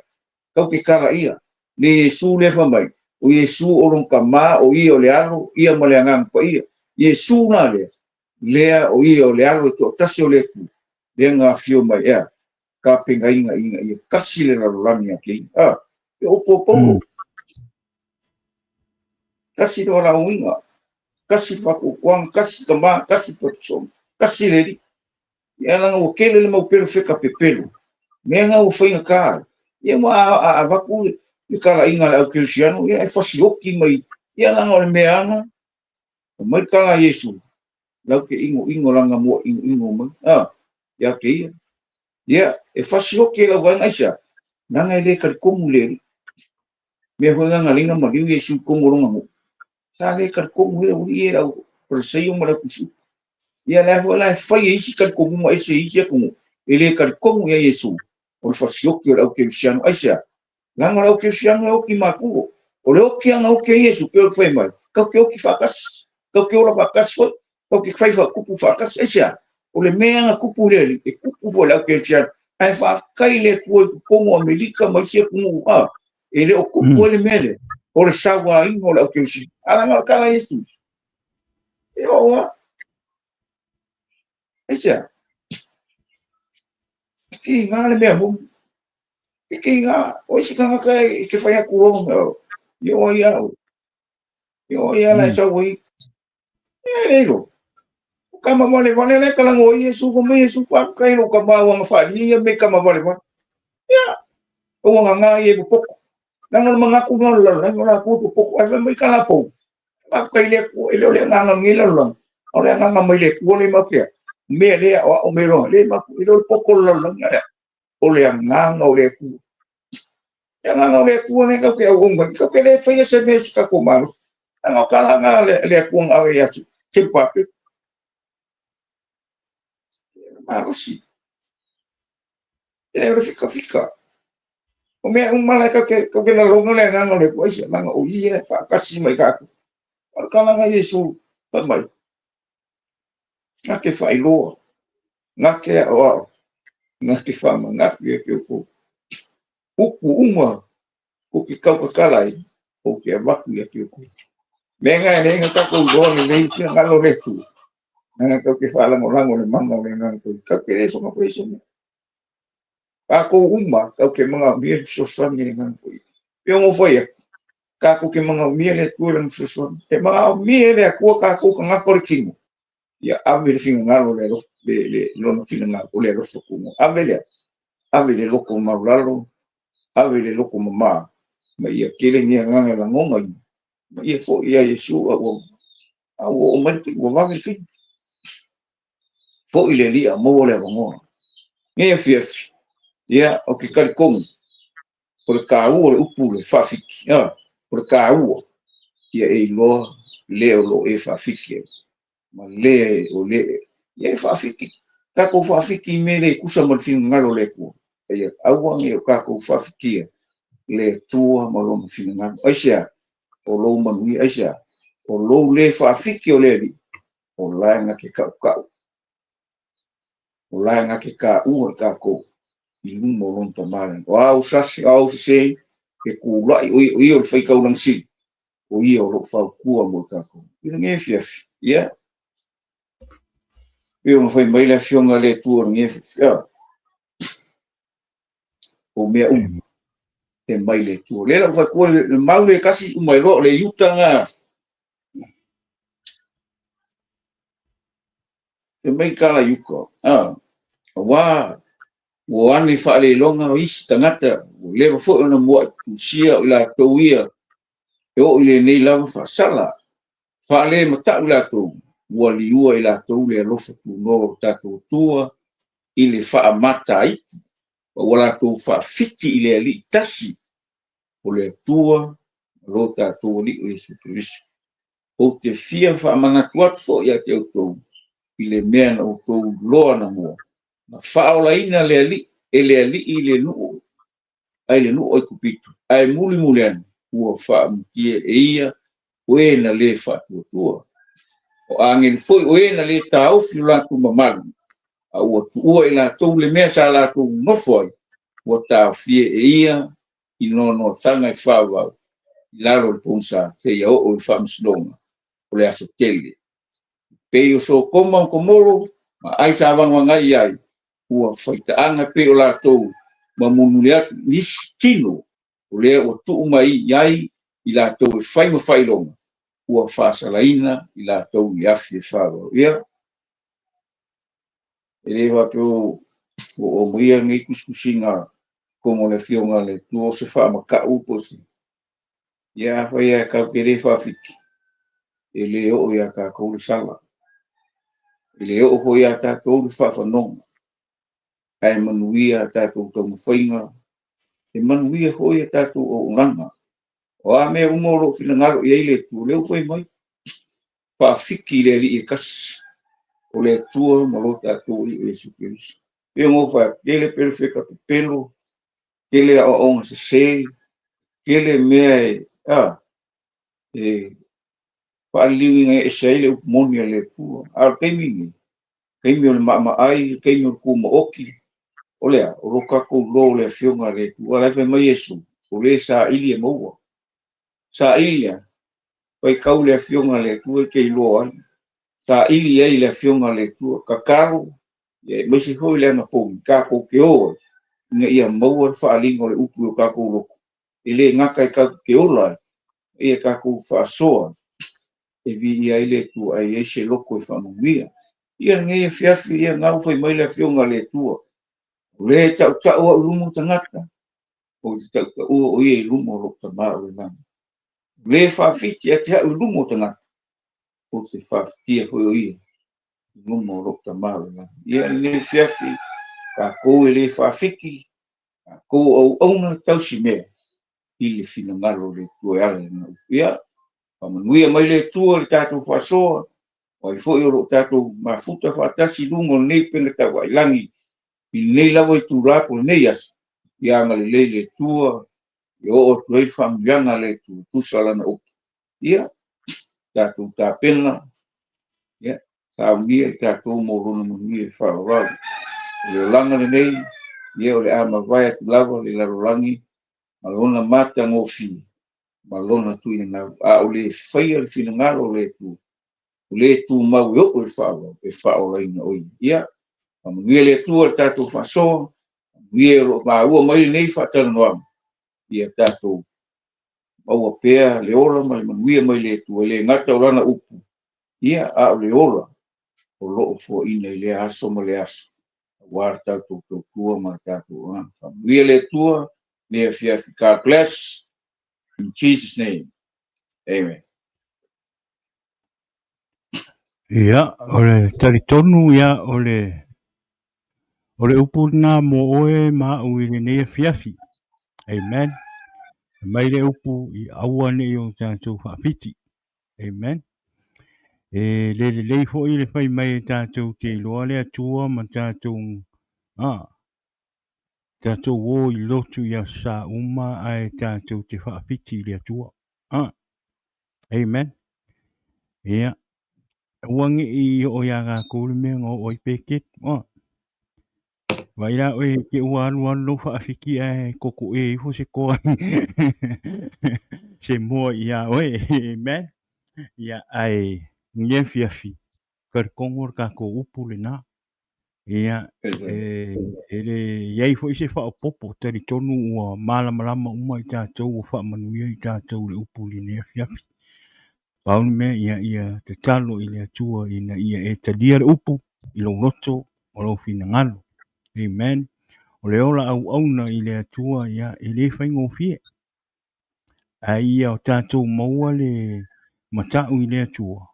tatou te kalaia, le Iesu lea fai mai, o Iesu o lona Tama, o Ia o le Alo, ia ma le Agaga Paia. Iesu la lea, lea o Ia o le Alo e toatasi o le Atua, lea na afio mai ea, tapenaina ina ia tasi le lalolagi ia te ia. A, e upu a Paulo. Tasi le valaauina, tasi le faatuatuaga, tasi Tama, tasi Patosoga, tasi le Alii. Ia leaga ua tele le mau perofeta pepelo, mea na ua faigata ai. Ia ua a avatu le talaiga a le au kerisiano, ia e fasioti mai, ia leaga o le mea ana, mai le tala a Iesu, lau te inoino lana mua inoino mai, a, ia te ia. Ia, e fasioti e lau vaega aisea? Leaga e le talitonu i le Alii. Mea foi na na maliu Iesu i totonu o lona nuu. Sa le talitonu e aualii ia le au Fariseio ma le au Tusi. Ia lea foi la e fai e isi talitonuga ese i isi atunuu, e le talitonu ia Iesu, o le fasioti o le au Kerisiano. Aisea? Leaga o le au Kerisiano e oti matua. O le oti lava na oti ai Iesu, pei ona fai mai, tatou te oti faatasi, tatou te ola faatasi foi, tatou te fai faatupu faatasi. Aisea? O le mea na tupu i le Alii, e tupu foi i le au Kerisiano. Ae faafetai i le Atua i totonu o Amerika ma isi atunuu, a, e le o tupu ai le mea lea, o le sauaina o le au Kerisiano. A leaga o le tala a Iesu, e oo lava. Aisea? E tiga le mea moni. E tiga, o isi tagata e te fai atu loa, i o ai au. I o ai ala e sau ai. E le iloa. O kama valevale la e talagoa ai Iesu, fai mai Iesu, faafetai i lou tama ua gafaalia ia mea i kama valevale. Ia, ua gaga ia i popoko. Leaga o le manatu lena o le lalolagi, o latou e popoko. Ae fai mai Kalapou, faafetai i le Atua, e le o le agaga o lenei lalolagi, a o le agaga mai le Atua lea matou te mea lea o ao mea loa, lea matou, e le o le poto o le lalolagi, a o le a? O le agaga o le Atua. Le agaga o le Atua lea tatou te auauna ai, tatou te le faia se mea i se tatou malosi. Leaga o tala na a le Atua na ave ia Serubabeli. Malosi. E o le fikafika. O mea uma la tatou te lalona le agaga o le Atua, aisea? Leaga o Ia e faatasi mai tatou. O le tala na Iesu fai mai, na te faailoa, na te aoao, na te faamanatu ia te outou. Upu uma ou te tautatala ai, ou te avatu ia te outou. Mea na e leai na tatou iloa lelei finagalo o le Atua, leaga tatou te faalagolago i le mana o le Agaga Paia. Tatou te le soona faia se mea. Tatou uma, tatou te manaomia le fesoasoani a le Agaga Paia. Pe ono fai atu, tatou te manaomia le Atua i lana fesoasoani. E manaomia e le Atua tatou tagata o le tino, ia ave le finagalo le alofa, le lona finagalo o le alofa tunoa. Ave lea, ave le loto maualalo, ave le loto mama, ma ia tele ni agaga e lagonaina, ma ia foi ia Iesu a ua, a ua oo mai le taimi, ua vave le taimi. Foi le Alii a maua le avanoa. Nei afiafi, ia, ou te talitonu, o le taua o le upu le faafiki, a, o le taua, ia e iloa le o lo o e faafiki ai, ma le o le, ia e faafiki, tatou faafiki i mea le tusa ma le finagalo o le Atua. Ia aua ne i o tatou faafikia le Atua ma lona finagalo. Aisea? O lou manuia. Aisea? O lou le faafiki o le Alii, o la e na te tautau, o la e na te taua i tatou. i luma o lona Tama i le Lagi. O a ou sasi, o a ou sese, e kula'i o ia, o ia o le faitaulaga sili, o ia o lo o fautua mo i tatou. I lenei afiafi, ia, pei ona fai mai le Afioga a le Atua i lenei afiafi, a, o mea uma e mai le Atua. Lea la ua fai atu le mau le tasi uma ai loa o le Iuta na fai mai tala i uka, a, aua ua ane faaleiloga o isi tagata, ua leva foi ona mua'i tusia o i latou ia e oo i lenei lava faasala. Faalemata'u i latou, ua liua i latou le alofa tunoa o lo tatou Atua i le faamataitu, ma ua latou faafiti i le Alii tasi, o le Atua ma lo tatou Alii o Iesu Keriso. Ou te fia faamanatu atu foi ia te outou i le mea na outou iloa anamua, na faaolaina le Alii e le Alii i le nuu ai le nuu o Aikupito, ae mulimuli ane ua faamutia e ia o e na lē faatuatua. O agelu foi o e na lē taofi lo latou mamalu, a ua tuua i latou le mea sa latou nofo ai, ua taofia e ia i noanoataga e faavavau i lalo o le pogisa seia oo i le faamasinoga o le aso tele. Pei o Sotoma ma Komoro ma ai sa vagavagai i ai, ua faitaaga pei o latou ma mulimuli atu i nisi tino, o lea ua tuu mai i ai i latou e fai ma faailoga, ua faasalaina i latou i le afi e faavavau. Ia, e le faapea ua oo maia lenei tusitusiga totonu o le Afioga a le Atua o se faamata'u po o se... Ia, afai lava tatou te le faafiki, e le oo iā tatou le sala. E le oo foi iā tatou le faafanoga. Ae manuia a tatou taumafaiga, e manuia foi a tatou auaunaga. O a mea uma o lo o finagalo i ai le Atua, o lea ua fai mai, faafiki i le Alii e tasi, o le Atua ma lo tatou Alii o Iesu Keriso. Pei ona ou fai atu, tele perofeta pepelo, tele aoaoga sese, tele mea e, a, e faaliliuina ese ai le upu moni a le Atua. A o le taimi lenei, taimi o le maamaai, le taimi o le tumaoti, o le a? O lo tatou iloa o le Afioga a le Atua. O la e fai mai Iesu, o le saili e maua. Saili le a? Faitau le Afioga a le Atua e te iloa ai. Saili ai le Afioga a le Atua. Tatalo, aemaise foi le anapogi, tatou te o ai, ina ia maua le faaaliga o le upu i o tatou loto. E le gata e tatou te ola ai, a ia tatou faasoa e viia ai le Atua, ae i ai se loto e faamanuia. Ia lenei afiafi, ia na ua fai mai le Afioga a le Atua, o le e tautau au i luma o tagata, ou te tautaua o ia i luma o lou Tama o le lagi. O le faafiti ia te au i luma o tagata, ou te faafitia foi o ia i luma o lou Tama o le lagi. Ia lenei afiafi, tatou e le faafiti, tatou auauna tausi mea i le finagalo o le Atua e ala i lana upu. Ia, faamanuia mai le Atua i le tatou faasoa, o ai foi o lo o tatou mafuta faatasi i luga o lenei upega tauvailagi i lenei lava itula po o lenei aso, ia agalelei le Atua ia oo atu ai le faamanuiaga a le Atua e tusa lana upu. Ia, tatou tapena, ia, saunia i tatou mo lona manuia e faavavau. O le olaga lenei, ia o le a mavae atu lava le lalolagi ma lona matagofie ma lona tuinanau, a o le faia le finagalo o le Atua, o le tumau e oo i le faavavau, e faaolaina o ia. Ia, faamanuia le Atua i le tatou faasoa, faamanuia o lo o maua mai lenei faatalanoaga, ia tatou maua pea le ola ma le manuia mai le Atua, e le gata o lana upu, ia, a o le ola o lo o foaina i lea aso ma lea aso, aua le tatou tautua ma le tatou agaga. Faamanuia le Atua lenei afiafi. God bless. In Jesus' name. Amen. Ia, o le talitonu ia o le o le upu lena mo oe ma au i lenei afiafi. Amen. Mai le upu i aua ne i o tatou faafiti. Amen. E le lelei foi le fai mai e tatou te iloa le Atua ma tatou a tatou o i lotu i aso sa uma ae tatou te faafiti i le Atua. A. Amen. Ia. Aua ne i oo iā tatou le mea na oo ai Peketi. A. Vaai la oe te ua alu alu lou faafiki ae kokoe ifo se toa se moa ia oe. Amen. Ia ae lenei afiafi, talitonu o le tatou upu lena. Ia e le i ai foi se faaopoopo, talitonu ua malamalama uma i tatou, ua faamanuia i tatou i le upu i lenei afiafi. Pau le mea ia, ia tatalo i le Atua ina ia e talia le upu i lou loto ma lou finagalo. Amen. O le ola auauna i le Atua, ia, e le faigofie. Ae ia o tatou maua le matau i le Atua,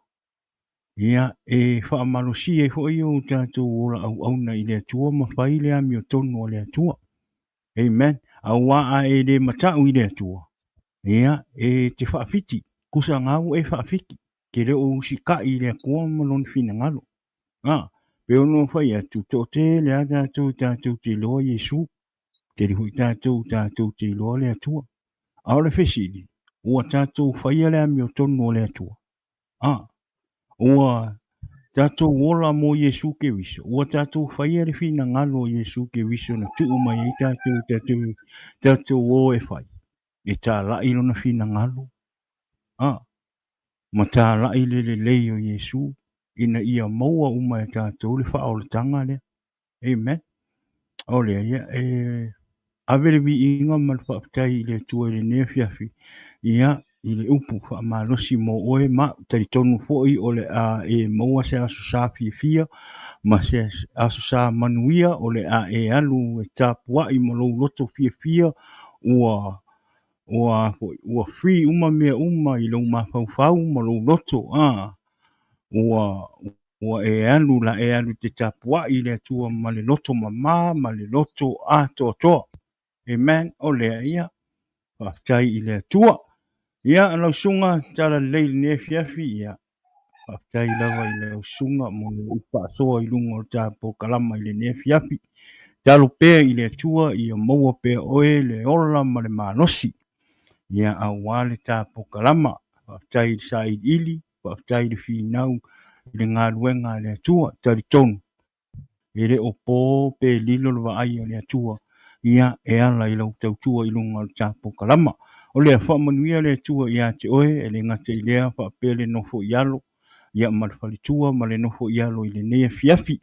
ia, e faamalosia ai foi o tatou ola auauna i le Atua ma fai le amiotonu a le Atua. Amen. Aua a e le matau i le Atua, ia, e te faafiti, kusa ngā ua e faafiti, te le o usitai i le Atua ma lona finagalo. A, pe ono fai atu, toatele a tatou tatou te iloa Iesu, tele foi tatou tatou te iloa le Atua. A o le fesili, ua tatou faia le amiotonu o le Atua? A, ua tatou ola mo Iesu Keriso, ua tatou faia le finagalo o Iesu Keriso na tuu mai ai tatou tatou tatou o e fai, e talai lona finagalo, a, ma talai le lelei o Iesu, ina ia maua uma e tatou le faaolataga lea. Amen. O lea, ia, e ave le viiga ma le faafetai i le Atua i lenei afiafi, ia, i le upu faamalosi mo oe ma au. Talitonu foi o le a e maua se aso sa fiafia ma se aso sa manuia, o le a e alu e tapuai ma lou loto fiafia, ua ua foi, ua free uma mea uma i lou mafaufau ma lou loto, a, ua Ua e alu la e alu te tapuai i le Atua ma le loto mama ma le loto atoatoa. Amen. O lea ia. Faafetai i le Atua. Ia, lau susuga Talalelei i lenei afiafi, ia. Faafetai lava i lau susuga mo le upu faasoa i luga o le ta polokalama i lenei afiafi. Talo pea i le Atua ia maua pea oe le ola ma le malosi. Ia, aua le ta polokalama. Faafetai i le sailiili. Faafetai i le finau i le galuega a le Atua. Talitonu, e le o po pe lilo le vaai a le Atua, ia e ala i lau tautua i luga o le ta polokalama. O lea, faamanuia le Atua ia te oe, e le gata i lea, faapea le nofo i alo, ia ma le faletua ma le nofo i alo i lenei afiafi.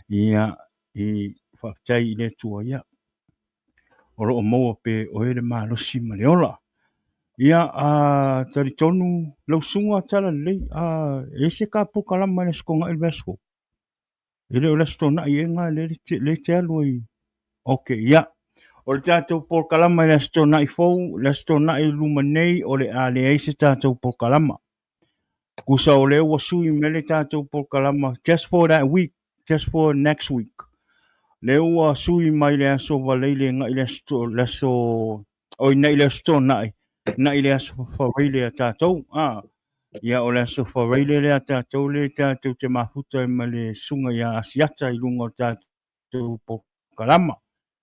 Ia, e faafetai i le Atua, ia, o lo o maua pea e oe le malosi ma le ola. Ia, a talitonu lau susuga Talalelei, a e i ai se ta polokalama i le Aso Toonai le vaiaso fou? E le o le Aso Toonai ea lena lea e te alu ai? Okay, ia. O le tatou polokalama i le Aso Toonai fou, le Aso Toonai i luma nei, o le a leai se tatou polokalama. Tusa o lea ua sui mai le tatou polokalama just for that week, just for next week. Lea ua sui mai le aso Valeile na'i le aso, le aso, oi na'i le aso Toonai, na'i le aso Faraile a tatou. Ah, ia o le aso Faraile lea a tatou lea tatou te mafuta ai ma le susuga ia Asiata i luga o le tatou polokalama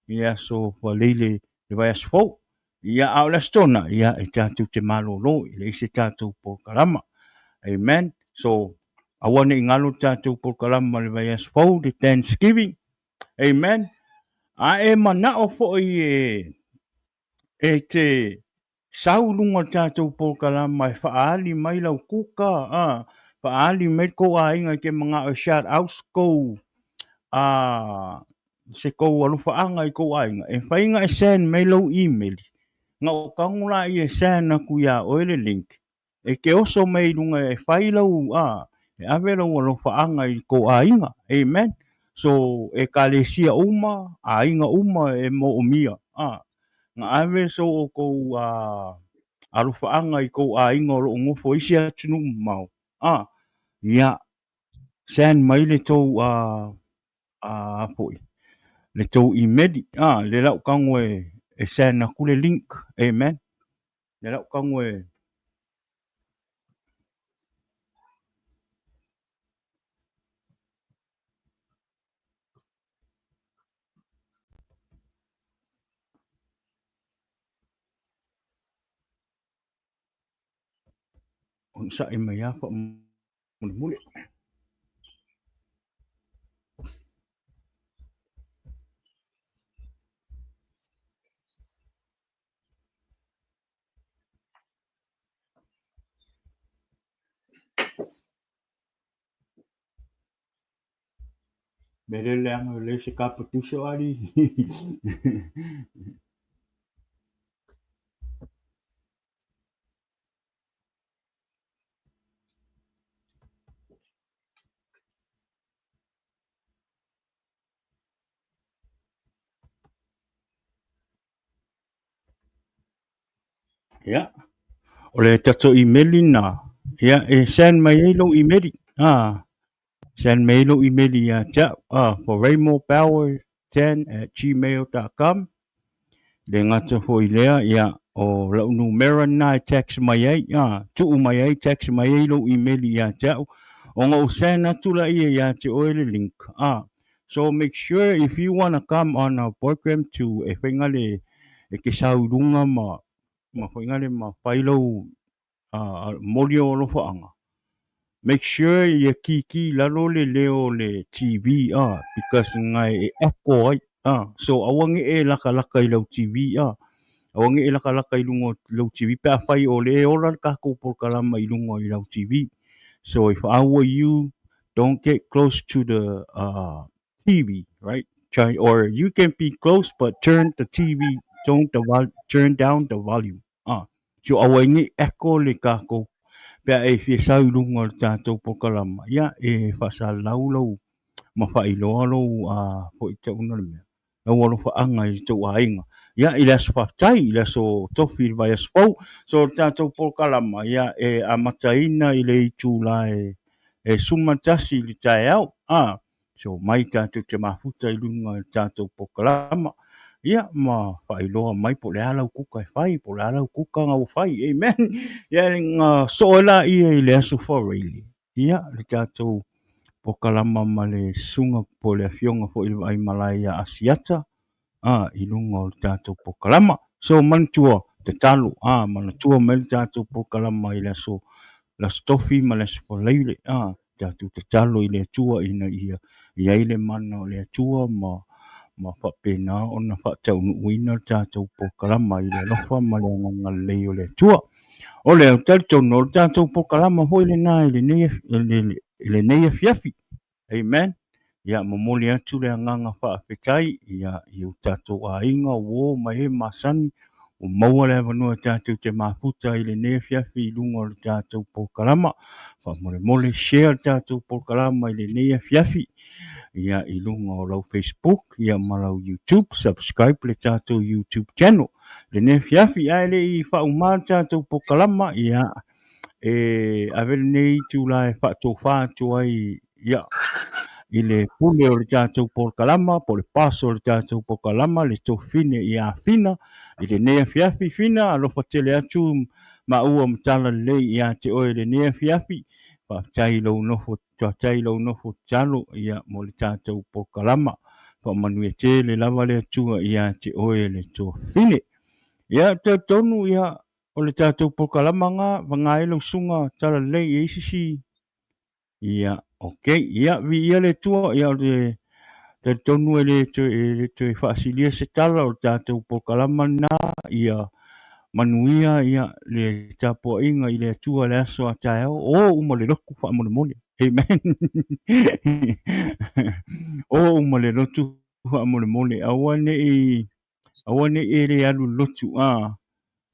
i le aso Faraile le vaiaso fou. Ia, a o le aso Toonai, ia, e tatou te malolo, e leai se tatou polokalama. Amen. So, aua ne i galo le tatou polokalama le vaiaso fou, le Thanksgiving. Amen. A e manao foi e, e te sau i luga o le tatou polokalama e faaali mai lau kuka, a, faaali mai le tou aiga e te manao e shout out se tou, a, se tou alofaaga i tou aiga, e mafai ona e send mai lou email, na ou tago laia e send atu ia oe le link, E te oso mai i luga e fai lau, a, e ave lau alofaaga i kou aiga. Amen. So, ekalesia uma, aiga uma e moomia, a, na ave so outou, a, alofaaga i kou aiga o lo o nofo i isi atunuu mamao, a, ia, send mai le tou, a, a, foi, le tou email, a, le lau tago e, e send atu le link. Amen. Le lau tago e onosai mai lava faamolemole. Mea lea leaga o lea se kapa tuso ali. Ia, o le tatou imeli na, ia, e send mai ai lou imeli. Ah, send mai ai lou imeli ia te au. Ah, for raymondpower10@gmail.com. Le gata foi lea, ia, o lau numera na e text mai ai, ah, tuu mai ai, text mai ai lou imeli ia te au. Ona ou send atu la ia ia te oe le link. Ah, so make sure if you wanna come on our program to e whainga le e ke sau i lunga ma ma whainga le ma whai lau moli o alofaanga. Make sure ia kiki lalo le leo le TV because ngai e echo ai. So aua nge e laka laka i lau TV Aua nge e laka laka i lunga o lau TV pe a whai o le e ora le kākou polokalama i lunga i lau TV. So if I were you, don't get close to the TV, right? Try, or you can be close, but turn the TV, turn the turn down the volume. So aua nge echo le kākou pe a e fia sau i lunga o le tātou polokalama. Ia, e whaasalau lau ma whailoa lau foi te una le mea. Lau alofaanga i tou aiga. Ia, i le aso faafetai, i le aso tofi i le vai aso fou. So, le tātou polokalama, ia, e amataina i le itula e 11 i le taeao. So, mai tātou te mafuta i lunga i le tātou polokalama. Ia, ma whailoa mai po le a lau kuka e whai, po le a lau kuka ngā ua whai. Amen. Ia, ngā soe la ia i le aso whareile. Ia, le tātou polokalama ma le susuga po le afioga foi i le vaai malae ia Asiata i luga o le tātou polokalama. So manatua tatalo, manatua mai le tātou polokalama i le aso le aso Tofi ma le aso Faraile, tatou tatalo i le Atua ina ia i ai le mana o le Atua ma faapena ona faataunuuina le tātou polokalama i le alofa ma le agaga lelei o le Atua. O le au talitonu o le tātou polokalama foi lena i lenei afiafi. Amen. Ia, momoli atu le agaga faafetai ia i o tātou aiga uō ma e masani ua maua le avanoa e tātou te mafuta i lenei afiafi i luga o le tātou polokalama. Faamolemole share le tātou polokalama i lenei afiafi ia i luga o lau Facebook ia ma lau YouTube, subscribe le tātou YouTube channel. Lenei afiafi ae le i faauma le tātou polokalama ia e ave lenei itula e faatofā atu ai ia i le pule o le tātou polokalama po o le paso o le tātou polokalama le tofine ia Fina i lenei afiafi. Fina, alofa tele atu maua ma tala lelei ia te oe i lenei afiafi. Faafetai lou nofo, faafetai lou nofo tatalo ia mo le tātou polokalama. Faamanuia tele lava le Atua ia te oe le tofine. Ia talitonu ia o le tātou polokalama ngā vagā ai lau susuga tala lelei i isi si ia, okay. Ia, viia le Atua, ia o le talitonu e le toe faasilia se tala o le tātou polokalama lena, ia manuia ia le tapuaiga i le Atua le aso a taeao, o uma le lotu faamolemole. Amen. O uma le lotu faamolemole. Aua nei e le alu lotu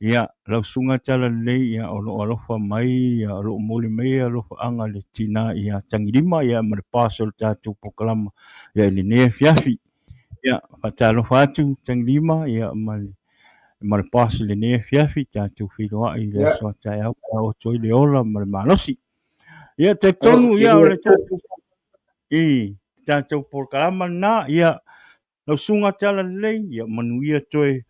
Ia, lau susuga tala lelei ia o loo alofa mai ia o loo momoli mai alofaaga le tina ia Tagilima ia ma le paso o le tātou polokalama ia i lenei afiafi. Ia, faatalofa atu Tagilima ia ma le paso i lenei afiafi, tātou feiloai i le aso a taeao pe a oo atu ai le ola ma le malosi. Ia, talitonu ia o le tātou i tātou polokalama lena ia lau susuga tala lelei ia manuia toe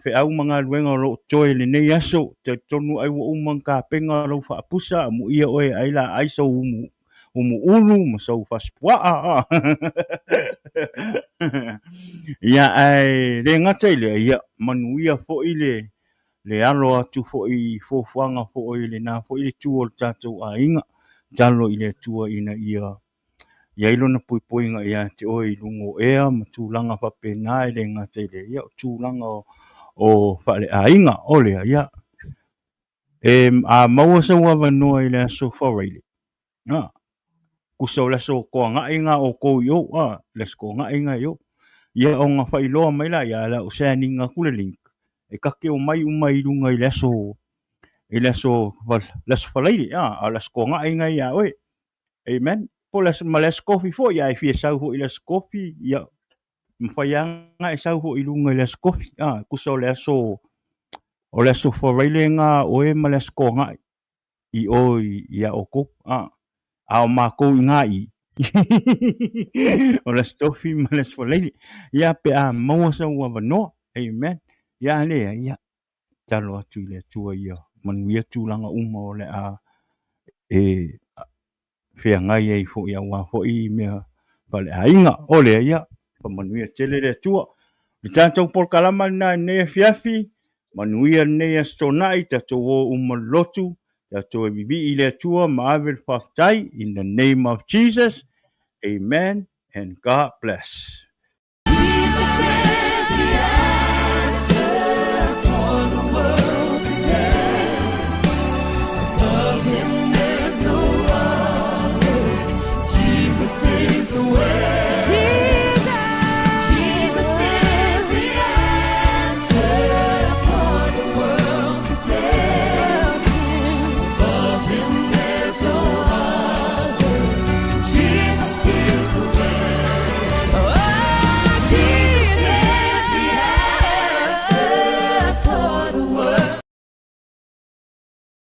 feau ma galuega o loo toe i lenei aso. Talitonu ai ua uma ona tapena lau faapusa amuia oe ai la ai sou umu ulu ma sou fasipuaa. Ia ae le gata i lea ia manuia foi le alo atu foi i fuafuaga foi i lena foi le tu o le tātou aiga. Tatalo i le Atua ina ia i ai lona puipuiga ia te oe i luga o ea ma tulaga faapena e le gata i lea ia o tulaga o faaleaiga o lea ia e a maua sau avanoa i le aso Faraile. Kusa o le aso toaga'i lena a outou i o, a, le aso toaga'i lena i o. Ia ona faailoa mai laia, o le a ou send ina atu le link, e ta te omai uma i luga i le aso, i le aso, le aso Faraile, a, a o le aso toaga'i lena ia oe. Amen. Po o le aso, ma le aso Tofi foi, a e fia sau foi i le aso Tofi, ia, mafai lava ona e sau foi i luga i le aso Tofi, a, kusa o le aso, o le aso Faraile lena a oe ma le aso Toaga'i. I o i a outou, a, a o matou i ina i, o le Aso Tofi ma le Aso Faraile, ia pe a maua sou avanoa, amen. Ia a leai, ia, tatalo atu i le Atua ia manuia tulaga uma o le a e feagai ai foi aua foi mea faaleaiga. O lea, ia, faamanuia tele le Atua. Le tatou polokalama lena i lenei afiafi, manuia lenei Aso Toonai, tatou o uma i le lotu, tatou e vivii i le Atua ma ave le faafetai, in the name of Jesus, amen and God bless.